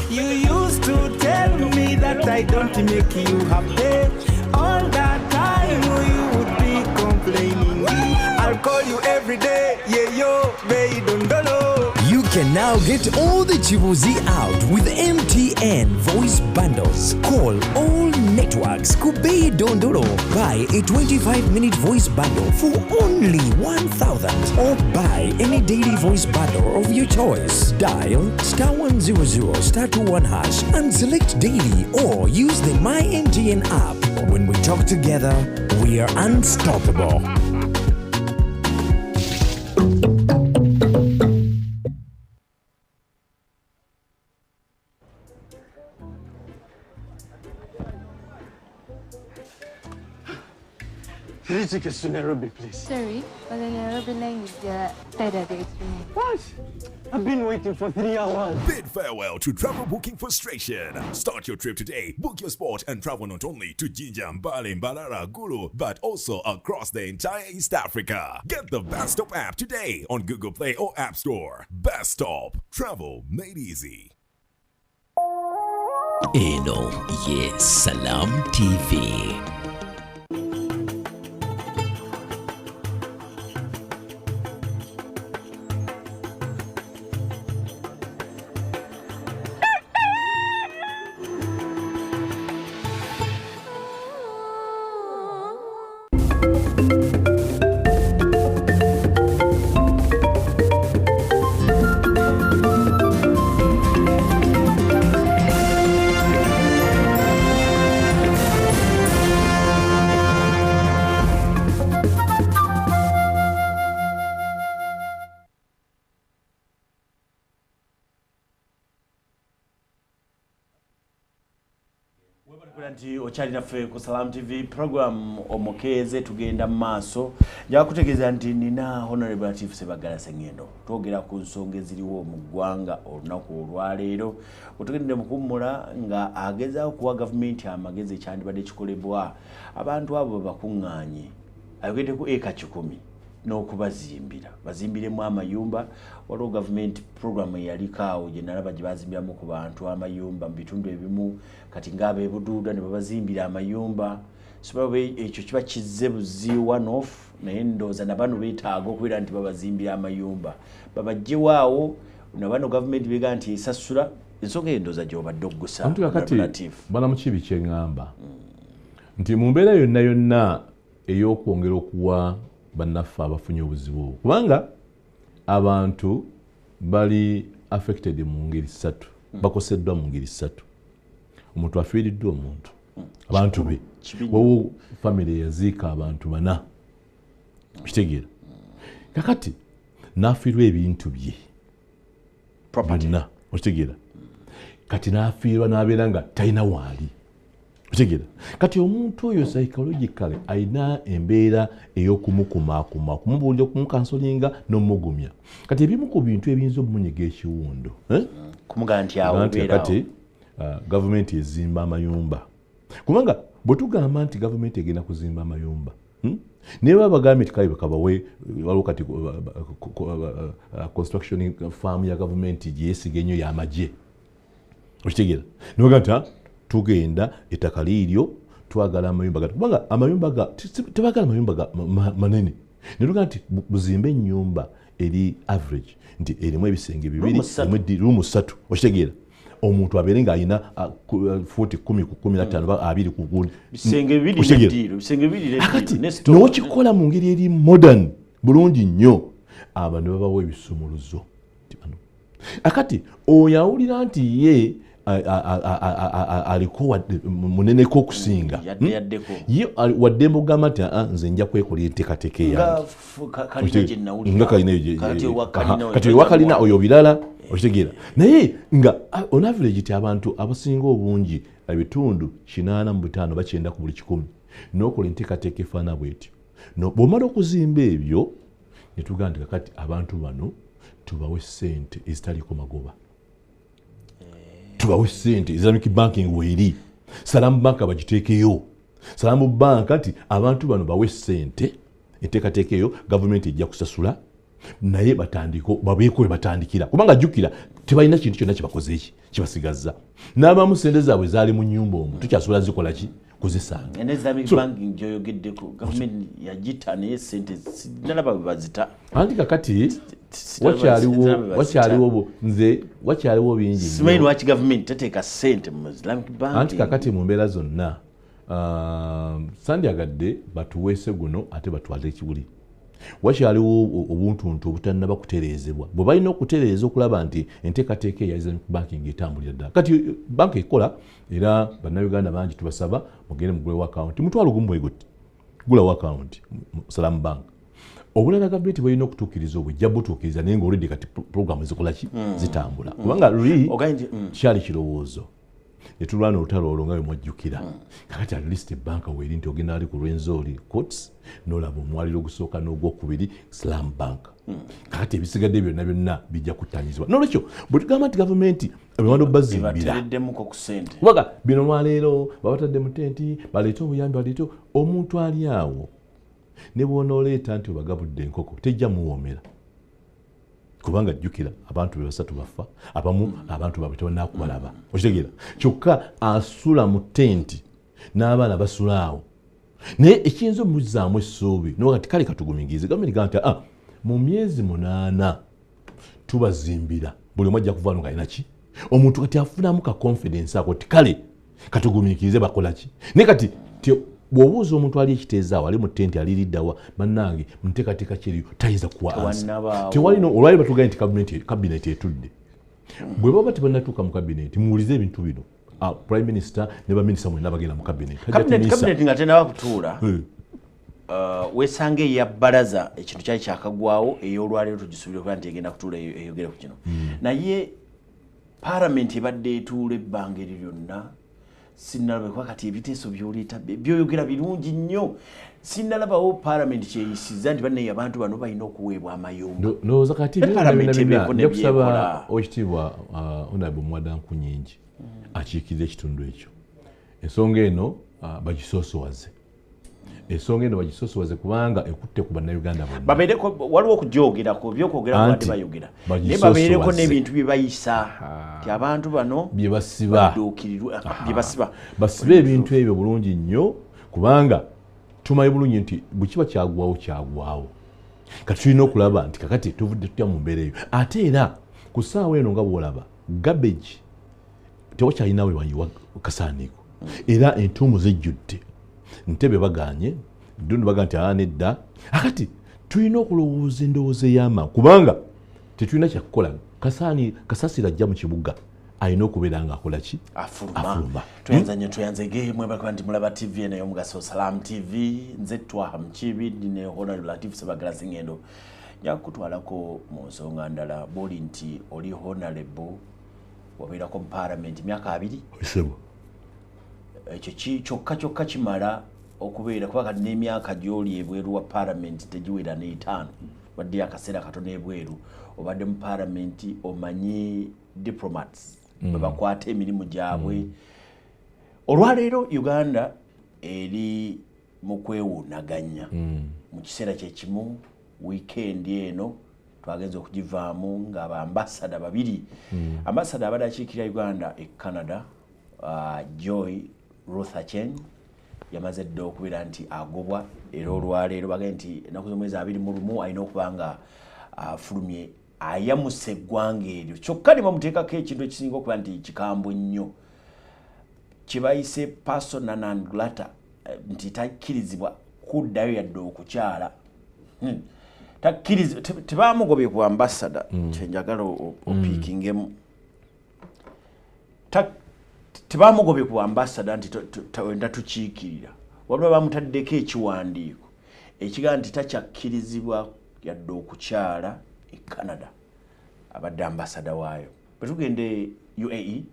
You used to tell me that I don't make you happy. All that time you would be complaining. I'll call you every day, yeah, yo, baby, dondolo. You can now get all the Chibuzi out with MTN voice bundles. Call all networks. Kubei Dondolo. Buy a 25-minute voice bundle for only 1,000 or buy any daily voice bundle of your choice. Dial *100*21# and select daily or use the My MTN app. When we talk together, we are unstoppable. Three tickets to Nairobi, please. Sorry, but the Nairobi line is the side at the extreme. What? I've been waiting for 3 hours. Bid farewell to travel booking frustration. Start your trip today. Book your spot and travel not only to Jinja, Mbale, Mbarara, Gulu, but also across the entire East Africa. Get the Best Stop app today on Google Play or App Store. Best Stop. Travel made easy. Eno ye Salam TV. Nti okyali naffe ku Salam TV program Omukeeze, tugenda mu maaso. Njaga kutegeeza nti nina Honorable Latif Ssebaggala Ssengendo, twogera ku nsonga eziriwo mu ggwanga olunaku olwaleero. Otugendde mu kuwummula nga agezaako kuwa gavumenti amagezi ekyandibadde kikolebwa abantu abo babakuŋŋaanye, ayogeddeko eka 100 n'okubazimbira, bazimbiremu amayumba. Waliwo gavumenti program eyaliko awo gye nalaba gye bazimbiramu ku bantu amayumba mu bitundu ebimu, kati ng'abeebuduuda ne babazimbira amayumba. Siba ekyo kiba kizze buzi one off, naye ndowooza nabano beetaaga okubeera nti babazimbira amayumba babaggyewaawo. Nabano gavumenti beega nti esasula ensonga eyo, ndowooza gy'obadde oggusa. Anti kakati bana mukibi kyeŋŋamba nti mu mbeera yonna yonna ey'okwongera okuwa bannaffe abafunye obuzibu obwo, kubanga abantu bali affected mu ngeri ssatu, bakoseddwa mu ngeri ssatu. Omuntu afiiriddwa omuntu, abantu be, wawo famire yaziika abantu 4, kitegeera. Kakati n'afiirwa ebintu bye byonna, okitegeera. Kati n'afiirwa n'abeera nga talina waali, okitegeera. Kati omuntu oyo psychologically alina embeera ey'okumukumaakuma, okumubuulira, okumukansolinga n'omugumya. Kati ebimu ku bintu ebiyinza omumunyiga ekiwundo, kumugamba nti awo obeera kati gavumenti ezimba amayumba, kubanga bwe tugamba nti gavumenti egenda kuzimba amayumba, naye baba bagambye nti kale bakabawe, waliwo kati construction farm ya gavumenti gyeyesiga ennyo y'amagye, okitegeera. Nebagamba nti tugenda ettaka liiryo, twagala amayumba, kubanga amayumba tebagala amayumba manene, ne tugamba nti buzimbe ennyumba eri average nti erimu ebisenge 2, erimu ruumu 3, okitegeera. Omuntu abeere ng'alina fuuti 10 ku 15 20 ku gundi, bisenge 2 n'eddiiro, bisenge 2 n'eddiiro. N'okikola mu ngeri eri modern bulungi nnyo, abantu babawa ebisumuluzo. Akati oyo awulira nti ye aliko muneneko okusinga, ye waddembe okugamba nti nze nja kwekolera enteekateeka eyange nga kati owakalina oyo birala, okitegeera. Naye nga on average ti abantu abasinga obungi ebitundu 85 bakyenda ku buli 100, n'okola enteekateeka efaana bwetyo. Bw'omala okuzimba ebyo ne tugamba nti kakati abantu bano tubawe ssente ezitaliiko magoba, tubawe ssente Islamic banking weeri, Salamu Bank bagiteekeyo, Salamu Bank nti abantu bano bawe ssente, enteekateeka eyo gavumenti ejja kusasula, naye batandike babeeko we batandikira, kubanga jjukira tebalina kintu kyonna kyebakoze eki kibasigazza. N'abamu ssente zaabwe zaali mu nnyumba omwo, tukyasobola zikola ki kuzisanga. Ne Islamic banking gyoyogeddeko gavumenti yagita, naye ssente sinalaba bwe bazita. Anti kakati wakyaliwo nze wakyaliwo bingi. Simanyi lwaki gavumenti teteeka ssente mu Islamic banking. Anti kakati mu mbeera zonna sandyagadde batuweese guno ate batwale ekibuli. Wakyaliwo obuntuntu obutannaba kutereezebwa, bwe balina okutereeza okulaba nti enteekateeka eya Islamic banking etambulira ddala. Kati banka ekola, era bannayuganda bangi tubasaba mugende mugulewo akawunti, mutwalo gumu bwe guti, gulawo akawunti Salamu Bank. Obulala gavumenti bwelina okutuukiriza obwo ejja butuukiriza, naye ng'olwedde kati puroguramu zikola ki, zitambula. Kubanga luli kyali kirowoozo ne tulwana olutalo olwo nga bwe mwajjukira. Kakati at least ebbanka weeri nti ogenda ali ku Rwenzori Courts n'olaba omwaliro ogusooka n'ogwokubiri Salam Bank. Kakati ebisigadde byonna byonna bijja kuttanyizibwa. N'olwekyo bwe tugamba nti gavumenti ebimala bazimbira, kubanga bino lwaleero babatadde mu tenti, baleete obuyambi, baleete omuntu ali awo ne bw'onooleeta nti obagabudde enkoko tejja muwoomera, kubanga jjukira abantu be 3 bafa, abamu abantu baabwe tebannakubalaba, okitegeera. Kyokka asula mu tenti n'abaana basula awo, naye ekiyinza omuzzaamu essuubi noga nti kale katugumingirize. Gavumenti gamba nti mu myezi 8 tubazimbira, buli omu ajja kuvaano ng'alina ki, omuntu kati afunamu ka confidence ako nti kale katugumingirize bakola ki. Naye kati bw'obuuza omuntu ali ekiteezaawo ali mu tenti aliriddawa, bannange nteekateeka kyeriyo tayinza kuwa ansa. Tewali olwali batugambye nti kabineti etudde, bwe baba tebannatuuka mu kabineti muwulize ebintu bino. Prime Minister ne baminisita mwenna bagenda mu kabineti. Kabineti nga tennaba kutuula weesanga eya bbalaza ekintu kyali kyakagwawo, ey'olwaleero tugisuubira okuba nti egenda kutuula eyogere ku kino. Naye paalamenti ebadde etuula ebbanga eryo lyonna Sinalaba kuba kati ebiteeso by'oleeta byoyogera birungi nnyo. Sinalabawo paalamenti kyeyisiza nti bannaye abantu bano balina okuweebwa amayumba. Ndowooza kati Paalamenti ebeeko ne njakusaba byekola. Owekitiibwa Honorable Muwada Nkunyingi akiikirira ekitundu ekyo, ensonga eno bagisoosowaze. Ensonga eno bagisoosowaze kubanga ekutte ku bannayuganda bonna. Babeereko, waliwo okugyogerako, byokwogerako badde Anti, bayogera, naye bagisoosowaze. babeereko n'ebintu bye bayisa nti abantu bano bye basiba. badduukirirwe, bye basiba. Basibe ebintu ebyo bulungi nnyo, kubanga tumanyi bulungi nti bwe kiba kyagwawo kyagwawo. Kati tulina okulaba nti kakati tuvudde tutya mu mbeera eyo. Ate era ku ssaawa eno nga bw'olaba garbage tewakyalina we wayiwa kasaaniiko, era entuumu zijjudde. Ntebe baganye, Ddundu baga nti aa nedda. Akati tulina okulowooza endowooza ey'amangu, kubanga tetulina kyakukola. Kasasiro ajja mu kibuga alina okubeera ng'akola ki? Afuluma. Afuluma. Tweyanza nnyo, tweyanzege mwebale nti mulaba TV eno ey'omugaso, Salam TV. Nze Twaha Mukiibi, ndi ne Honorable Latif Ssebaggala Sengendo. Nja kukutwalako mu nsonga ndala. Bw'oli nti oli honorable, wabeerako mu paalamenti myaka 20. Ssebo. Ekyo kyokka kyokka kimala okubeera, kuba kati n'emyaka gy'oli ebweru wa paalamenti tegiwera n'etaano. Wadde akaseera katono ebweru, obadde mu paalamenti, omanyi diplomats bwe bakwata emirimu gyabwe. Olwaleero Uganda eri mu kwewuunaganya. Mu kiseera kyekimu, wiikendi eno twagenza okugivaamu nga baambasada babiri. Ambasada abadde akiikirira Uganda e Canada, Joy Ruth Aceng, yamaze dda okubeera nti agobwa, era olwaleero bagambye nti ennaku z'omwezi 21 alina okuba nga afulumye ayamusa eggwanga eryo. Kyokka ne bamuteekako ekintu ekisinga okuba nti kikambwe nnyo kye bayise persona non grata, nti takkirizibwa kuddayo yadde okukyala. Takkirizibwa, tebamugobye ku ambasada. Kyenjagala opiikingemu. Tebamugobye ku ambasada nti wenda tukiikirira, wabula bamutaddeko ekiwandiiko ekigamba nti takyakkirizibwa yadde okukyala e Canada, abadde ambasada waayo. Bwe tugende UAE,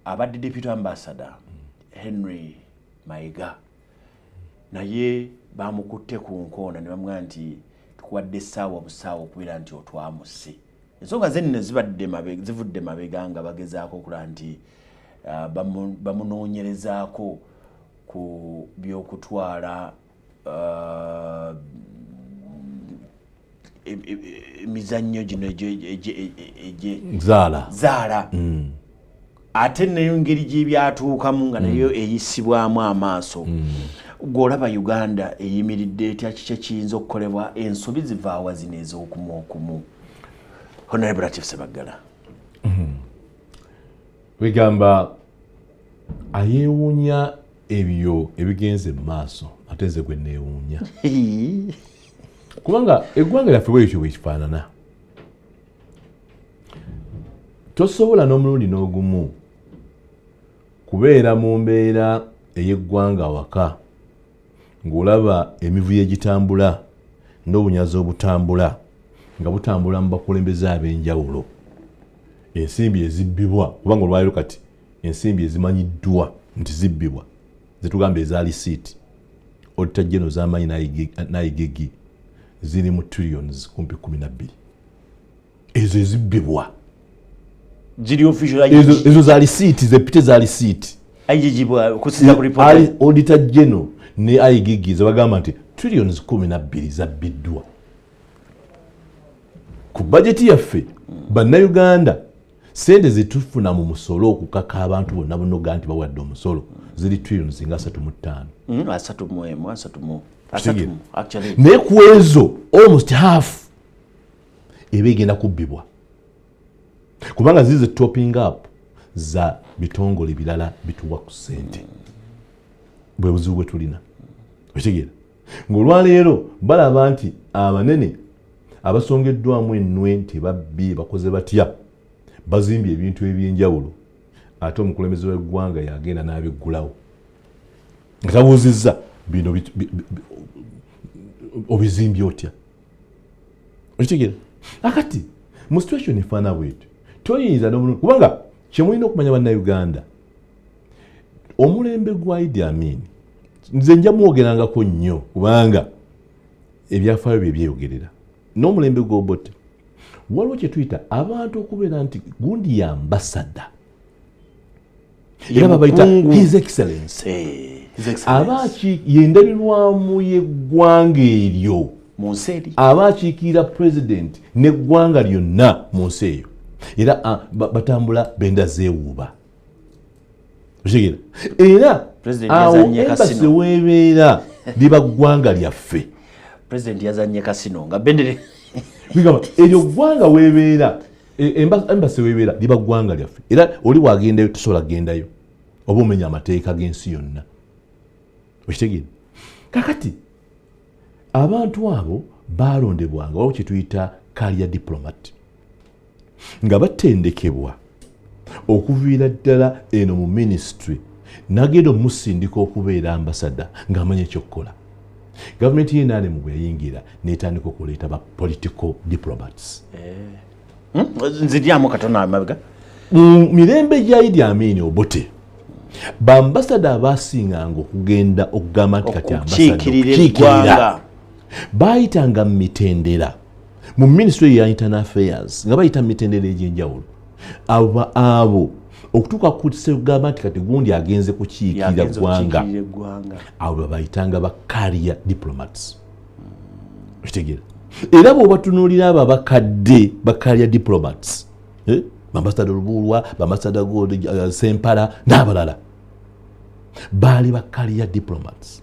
abadde deputy ambassador Henry Mayiga naye bamukutte ku nkoona ne bamugamba nti tukuwadde essaawa busaawa okubeera nti otwamuse. Ensonga ze nno zivudde mabega nga bagezaako okulaba nti bamunoonyerezaako ku by'okutwala emizannyo gino Zaala. Zaala. Ate nayo engeri gyebyatuukamu nga nayo eyisibwamu amaaso. Gw'olaba Uganda eyimiridde etya? Kiki ekiyinza okukolebwa? Ensobi zivaawa zino ez'okumu okumu? Honorable Latif Ssebaggala. Wegamba ayeewuunya ebyo ebigenze mu maaso, ate nze gwe neewuunya, kubanga eggwanga lyaffe bwekyo bwe kifaanana. Tosobola n'omulundi n'ogumu kubeera mu mbeera ey'eggwanga awaka ng'olaba emivuyo egitambula n'obunyazi obutambula nga butambula mu bakulembeze ab'enjawulo, ensimbi ezibbibwa, kubanga olwaleero kati ensimbi ezimanyiddwa nti zibbibwa zetugamba eza risiiti, Auditor General z'amanyi n'IGG, ziri mu trillions kumpi 12 ezo ezibbibwa. Ziri official? Ezo za risiiti, zepite za risiiti. IGG kusinza ku report. Auditor General ne IGG zebagamba nti trillions 12 zabbiddwa ku bajeti yaffe. Bannayuganda, sente zetufuna mu musolo okukaka abantu bonna bonoga nti bawadde omusolo ziri trillions nga 35. 31, asatu mu asatu mu, actually. Naye ku ezo almost half eba egenda kubbibwa, kubanga zize topping up za bitongole birala bituwa ku ssente. Bwe buzibu bwe tulina. Okitegeera ng'olwaleero balaba nti abanene abasongeddwamu ennwe nti babbi bakoze batya, bazimbye ebintu ebyenjawulo, ate omukulembeze w'eggwanga yagenda n'abiggulawo nga tabuuzizza bino obizimbye otya. Okitegeera akati mu situation efaana bwetyo toyinza n'omulundi, kubanga Kyemulina okumanya bannayuganda, omulembe gwa Idi Amin nze nja mwogerangako nnyo kubanga ebyafaayo bye byeyogerera, n'omulembe gw'Obote waliwo kye tuyita abantu okubeera nti gundi ya ambassador, era babayita His Excellence, aba yendabirwamu y'eggwanga eryo aba akiikirira president n'eggwanga lyonna mu nsi eyo, era batambula benda zeewuuba. Okitegeera? Era awo embassy weebeera liba ggwanga lyaffe. President yazanye kasino nga bendere bigamba eryo ggwanga weebeera, embassy weebeera liba ggwanga lyaffe, era oli wagendayo tosobola kugendayo oba omenya amateeka g'ensi yonna. Okitegeera? Kakati abantu abo balondebwanga waliwo kye tuyita career diplomat, nga batendekebwa okuviira ddala eno mu ministry, nagenda omusindika okubeera ambassador ng'amanya ekyokukola. Gavumenti y'NRM bwe yayingira n'etandika okuleeta ba political diplomats. Nziryamu katono amabega. Mu mirembe gya Idi Amin Obote, bambasada abasinganga okugenda okugamba nti kati ambassador bayitanga mu mitendera mu ministry ya internal affairs, nga bayita mu mitendera egy'enjawulo abo okutuuka ku kugamba nti kati gundi agenze kukiikirira ggwanga, abo babayitanga ba career diplomats. Okitegeera? Era bw'obatunuulira abo abakadde ba career diplomats, bambasada Lubuulwa, bambasada Sempala n'abalala, baali ba career diplomats.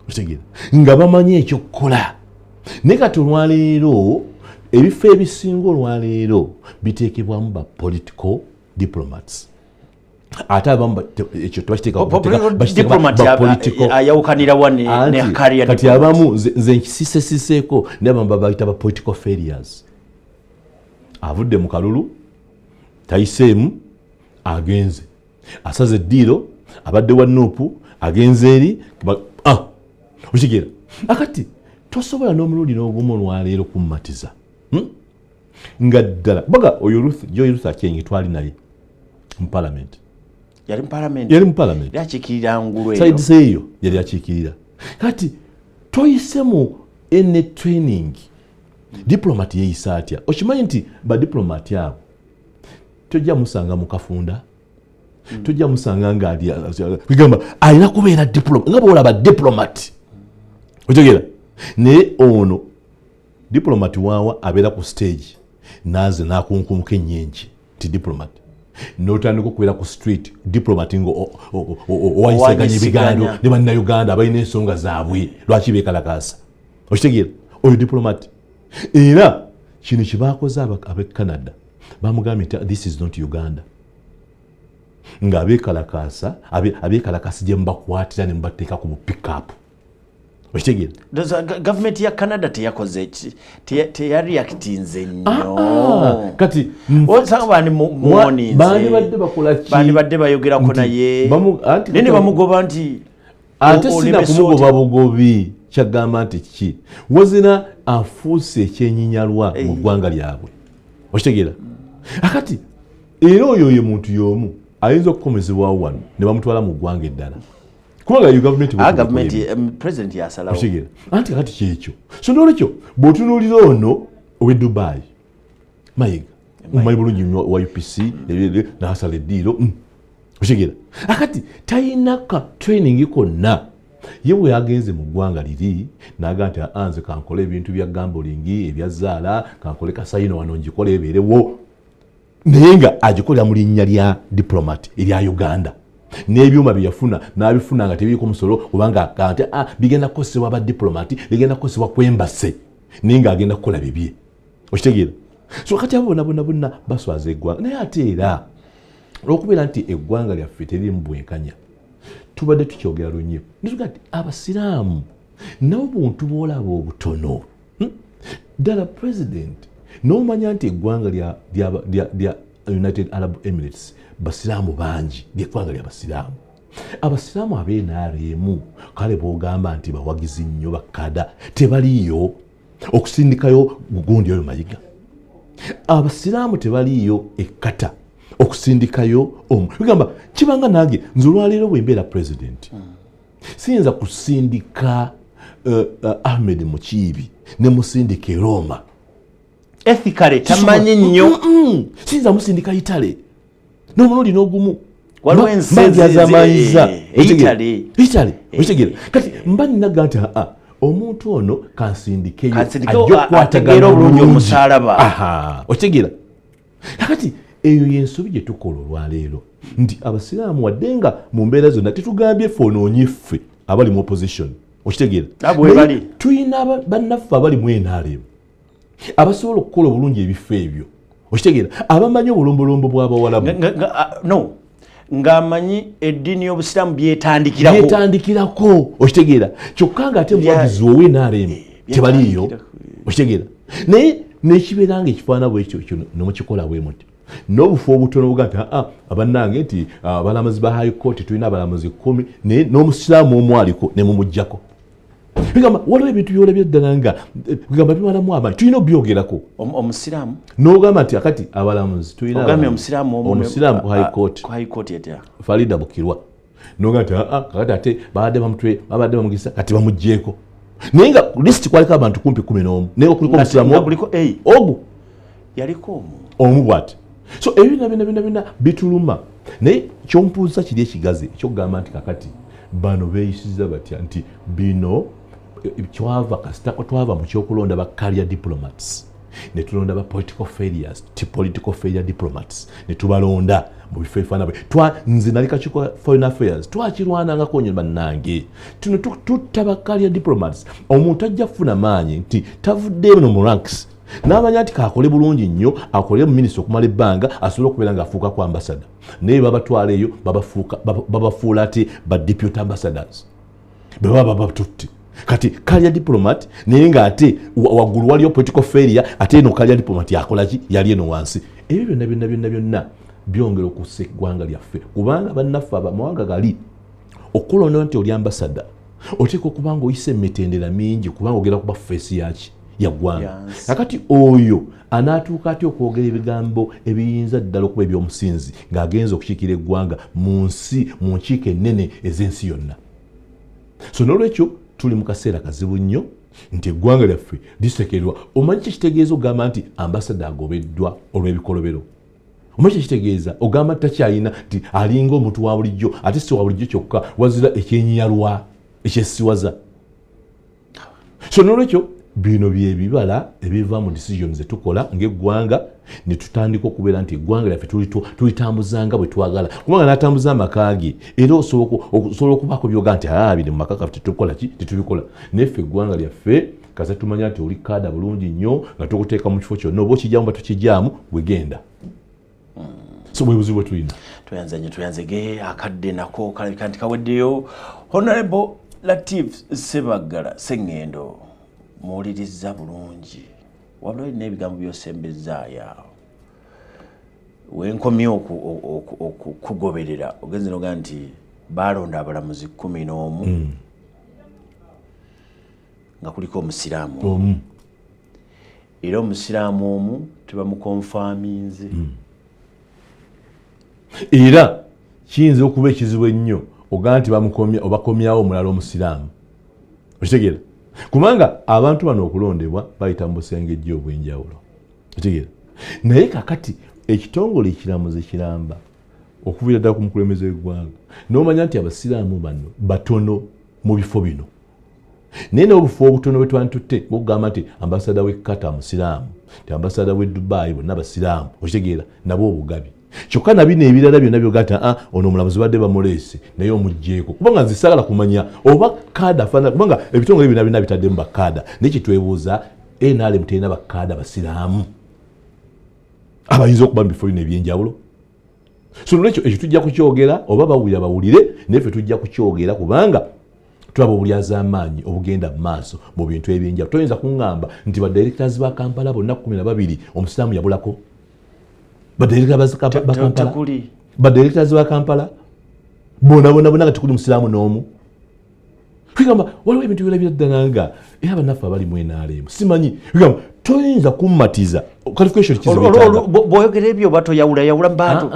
Okitegeera? Nga bamanyi ekyokukola. Naye kati olwaleero ebifo ebisinga olwaleero biteekebwamu ba political diplomats, ate abamu ekyo tebakiteekakati abamu nze nkisisesiseeko, naye abamu babayita ba political failures. Avudde mu kalulu tayiseemu, agenze asaze eddiiro, abadde wa NUP, agenze eri. Okitegeera? Akati tosobola n'omulundi n'ogumu olwaleero kummatiza nga ddala baga oyo Ruth, Joy Ruth Aceng twali naye mu parliament. Yali mu parliament. Yali mu parliament. Yakiikirira ngulu eyo, side eyo yali akiikirira. Kati toyise mu ene training. Diplomat yeeyisa atya? Okimanyi nti badiplomat abo tojja musanga mu kafunda, tojja musanga nga gamba alina kubeera diplomat nga bwolaba diplomat. Otegeera? Naye ono diplomat waawa abeera ku stage naze nakunkumuka enyenki ti diplomat, notandika okubeera ku street diplomat nga owanyisaganya ebigambo ne bannayuganda abalina ensonga zaabwe lwaki bekalakasa. Okitegeera? Oyo diplomat. Era kino kyebakoze abe Canada, bamugambye nti this is not Uganda, nga abekalakasa abekalakasi gye mubakwatira ne mubateeka ku bupickup. Okitegeera? Gavumenti ya Canada teyakoze, teyareactinze nnyo. Kati bandibadde bakola ki? Bandibadde bayogerako naye, naye ne bamugoba nti ate sina kumugoba bugobi, kyagamba nti ki wazira afuuse ekyenyinyalwa mu ggwanga lyabwe. Okitegeera? Akati era oyo ye muntu y'omu ayinza okukomezebwawo wano ne bamutwala mu ggwanga eddala, kubanga yo gavumenti. President yasalawo. Okitegeera? Anti kati kyekyo. So nolwekyo bw'otunuulira ono ow'e Dubai, Mayiga, omumanyi bulungi nnyo wa UPC, n'asala eddiiro. Okitegeera? Akati talina ka training konna. Ye bwe yagenze mu ggwanga liri n'aga nti aa nze kankole ebintu bya gambling, ebya zaala, kankole casino wano ngikole ebeerewo, naye nga agikolera mu linnya lya diplomat erya Uganda, n'ebyuma bye yafuna n'abifuna nga tebiriko musolo, kubanga nti bigenda kukozesebwa ba diplomat, bigenda kukozesebwa ku embassy, naye ng'agenda kukola bibye. Okitegeera? So kati abo bonna bonna bonna baswaza eggwanga. Naye ate era olwokubeera nti eggwanga lyaffe teririmu bwenkanya, tubadde tukyogera lunye netuga nti abasiraamu nabo buntu bwolaba obutono. Ddala president n'omanya nti eggwanga lya United Arab Emirates basiraamu bangi, lyeggwanga lyabasiraamu. Abasiraamu ab'NRM kale bwogamba nti bawagizi nnyo bakada tebaliiyo okusindikayo gundi oyo Mayiga. Abasiraamu tebaliiyo ekkata. Okusindikayo omu bigamba kibanga nange nze olwaleero bwe mbeera president, siyinza kusindika Ahmed Mukiibi ne musindika e Roma. Ethically tamanyi nnyo. Siyinza musindika Italy n'omulundi n'ogumu. Waliwo ensi Mbajazamanyiza Italy. Italy, okitegera? Kati mba ninaga nti aa, omuntu ono kansindikeyo Kansindikeyo, ajja okukwatagana ategeere obulungi bulungi. omusaalaba. Aha, okitegera? Kakati eyo yensobi gye tukola olwaleero nti abasiraamu, wadde nga mu mbeera zonna tetugambye ffe onoonye ffe abali mu opposition, okitegeera? Abo we bali. Naye tulina bannaffe abali mu NRM abasobola okukola obulungi ebifo ebyo, okitegeera? Abamanyi obulombolombo bw'abawalabu. No, ng'amanyi eddiini y'obusiraamu byetandikirako. Byetandikirako, okitegeera? Kyokka nga ate muwagizi owe NRM tebaliiyo, okitegeera? Naye nekibeera nga ekifaana bwekyo kyo nemukikola bwe muti n'obufo obutono buga nti aa, abannange, nti abalamuzi ba High Court tulina abalamuzi 10, naye n'omusiraamu omu aliko ne mumuggyako. Bigamba waliwo ebintu byolabye ddala nga bigamba bimalamu amaanyi, tulina obyogerako. Omusiraamu N'ogamba nti akati abalamuzi tulina Ogambye abalamuzi. omusiraamu omu Omusiraamu ku High Court. Ku High Court etya? Farida Bukirwa. Noga nti aa, kakati ate babadde bamutwe, babadde bamugisa, kati bamuggyeko, naye nga list kwaliko abantu kumpi 11, naye nga kuliko omusiraamu Nga ogu. kuliko, Ogu. Yaliko omu. Omu bwati. So ebyo byonna byonna byonna byonna bituluma, naye kyompuuza kiri ekigazi ekyokugamba nti kakati bano beeyisiza batya nti bino twava kasita twava mu kyokulonda ba career diplomats ne tulonda ba political failures, ti political failure diplomats, ne tubalonda mu bifo ebifaanana bwe twa. Nze nali kakiiko foreign affairs, twakirwanangako nnyo bannange. Tuno tutta ba career diplomats. Omuntu ajja kufuna maanyi nti tavudde eno mu ranks n'amanya nti kakole bulungi nnyo, akolere mu minisita okumala ebbanga, asobole okubeera ng'afuuka ku ambassador, naye babatwala eyo babafuula ate ba deputy ambassadors bwe baba batutte. Kati career diplomat, naye ng'ate waggulu waliyo political failure, ate eno career diplomat yakola ki? Yali eno wansi. Ebyo byonna byonna byonna byonna byongera okussa eggwanga lyaffe, kubanga bannaffe abamawanga gali okulonda nti oli ambassador oteeka okuba nga oyisa emitendera mingi, kubanga ogenda kuba face yaki? Ya ggwanga. Yansi. Kakati oyo anaatuuka atya okwogera ebigambo ebiyinza ddala okuba ebyomusinzi ng'agenza okukiikira eggwanga mu nsi, mu nkiiko ennene ez'ensi yonna? So nolwekyo tuli mu kaseera kazibu nnyo nti eggwanga lyaffe lisekererwa. Omanyi kyekitegeeza okugamba nti ambasada agobeddwa olw'ebikolobero? Omanyi kyekitegeeza ogamba nti takyalina, nti alinga omuntu wa bulijjo, ate si wa bulijjo kyokka, wazira ekyenyiyalwa ekyesiwaza? So nolwekyo bino byebibala ebiva mu decisions zetukola ng'eggwanga, ne tutandika okubeera nti eggwanga lyaffe tulitambuzanga bwe twagala, kubanga n'atambuza amaka ge era osobola okubaako byoga nti aa, bino mu maka gaffe tetukola ki, tetubikola. Naye ffe eggwanga lyaffe kaza tumanya nti oli kaada bulungi nnyo nga tukuteeka mu kifo kyonna, oba okijjamu ba tukijjaamu, wegenda. So bwe buzibu bwe tulina. Tweyanze nnyo, tweyanzege. Akadde nako kalabika nti kaweddeyo. Honorable Latif Sebaggala Seŋŋendo, muwuliriza bulungi, wabula olina ebigambo byosembezaayo awo wenkomye okugoberera. Ogenze nogaa nti balonda abalamuzi 11 nga kuliko omusiraamu omu. Era omusiraamu omu tebamukonfaminze. Era kiyinza okuba ekizibu ennyo ogaa nti obakomyawo omulala omusiraamu, okitegeera? Kubanga abantu bano okulondebwa bayita mu busengejja obw'enjawulo, okitegeera? Naye kakati ekitongole ekiramuzi kiramba okuviira ddala ku mukulembeze w'eggwanga n'omanya nti abasiraamu bano batono mu bifo bino, naye n'obufo obutono bwe twanditutte okugamba nti ambasada w'e Qatar musiraamu, nti ambasada w'e Dubai bonna basiraamu, okitegeera? Nabo obugabi. Kyokka na bino ebirala byonna byoga nti aa, ono omulamuzi badde bamuleese naye omugjeeko, kubanga nze saagala kumanya oba kaada afaanana, kubanga ebitongole byonna byonna bitaddemu bakaada. Naye kyetwebuuza, NRM terina bakaada basiraamu abayinza okuba mu bifo bino ebyenjawulo? So nolwekyo ekyo tujja kukyogera, oba bawulira bawulire, naye ffe tujja kukyogera, kubanga tulaba obulyazaamaanyi obugenda mu maaso mu bintu ebyenjawulo. Toyinza kuŋŋamba nti badirectors ba Kampala bonna 12 omusiraamu yabulako. Badirectors ba Kampala, Tekuli. Badirectors ba Kampala bona bona bona nga tekuli musiraamu n'omu. Kwegamba waliwo ebintu byolabira ddala nga era bannaffe abali mu NRM simanyi, kwegamba Toyinza kummatiza qualification kizibu. Bw'oyogera ebyo oba toyawulayawula mu bantu?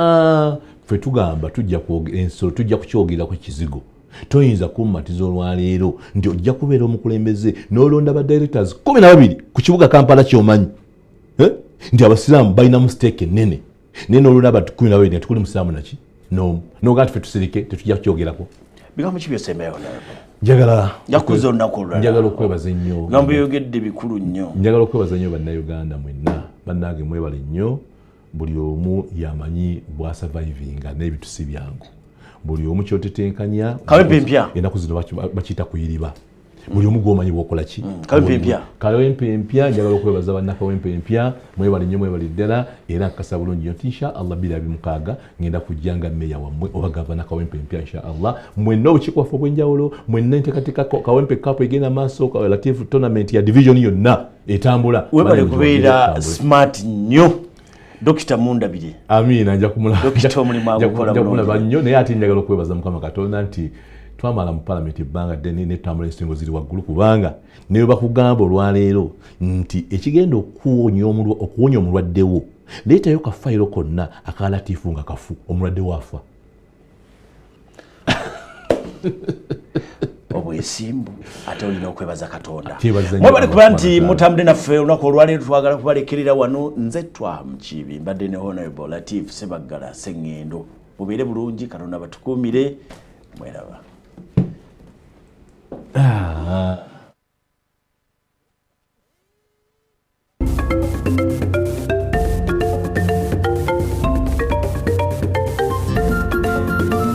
Ffe tugamba tujja ensolo tujja kukyogerako kizigo. Toyinza kummatiza olwaleero nti ojja kubeera omukulembeze n'olonda ba directors 12 ku kibuga Kampala ky'omanyi, nti abasiraamu balinamu stake ennene, naye n'olonda abantu 12 nga tekuli musiraamu naki n'omu, n'ogaa ffe tusirike tetujja kukyogerako. Bigambo ki byosembayo? Njagala njakuza olunaku olulala. Njagala okwebaza ennyo. Bigambo byogedde bikulu nnyo. Njagala okwebaza nnyo Bannayuganda mwenna, bannange mwebale nnyo. Buli omu yamanyi bw'asurvivinga n'ebintu si byangu. Buli omu kyotetenkanya Kawempe empya. Ennaku zino bakiyita kuyiriba. Buli omu gw'omanyi bw'okola ki. Kawempe empya. Kawempe empya. Njagala okwebaza bannakawempe empya, mwebale nnyo, mwebale ddala. Era nkakasa bulungi nnyo nti insha Allah 2026 ngenda kujja nga mmeeya wammwe oba gavana Kawempe empya insha Allah. Mwenna obukiiko bwaffe obw'enjawulo, mwenna enteekateeka Kawempe Cup egenda maaso, Latif tournament ya division yonna etambula. Webale kubeera smart nnyo, Dokita Mundabire. Amiina. Nja Dokita omulimu agukola kumulaba nnyo. Naye ate njagala okwebaza Mukama Katonda nti twamala mu palamenti ebbanga ddene netutambula ensingo ziri waggulu, kubanga ne bakugamba olwaleero nti ekigenda okuwonya omulwaddewo, leetayo kafayiro konna aka Latifu nga kafu, omulwadde waafa. Obwesimbu ate olina okwebaza Katonda. Mwebale kuba nti mutambule naffe olunaku olwaleero. Twagala kubalekerera wano. Nze Twa Mukiibi, mbadde ne Honorable Latif Sebaggala Sseŋŋendo. Mubeere bulungi, Katonda batukuumire. Mweraba.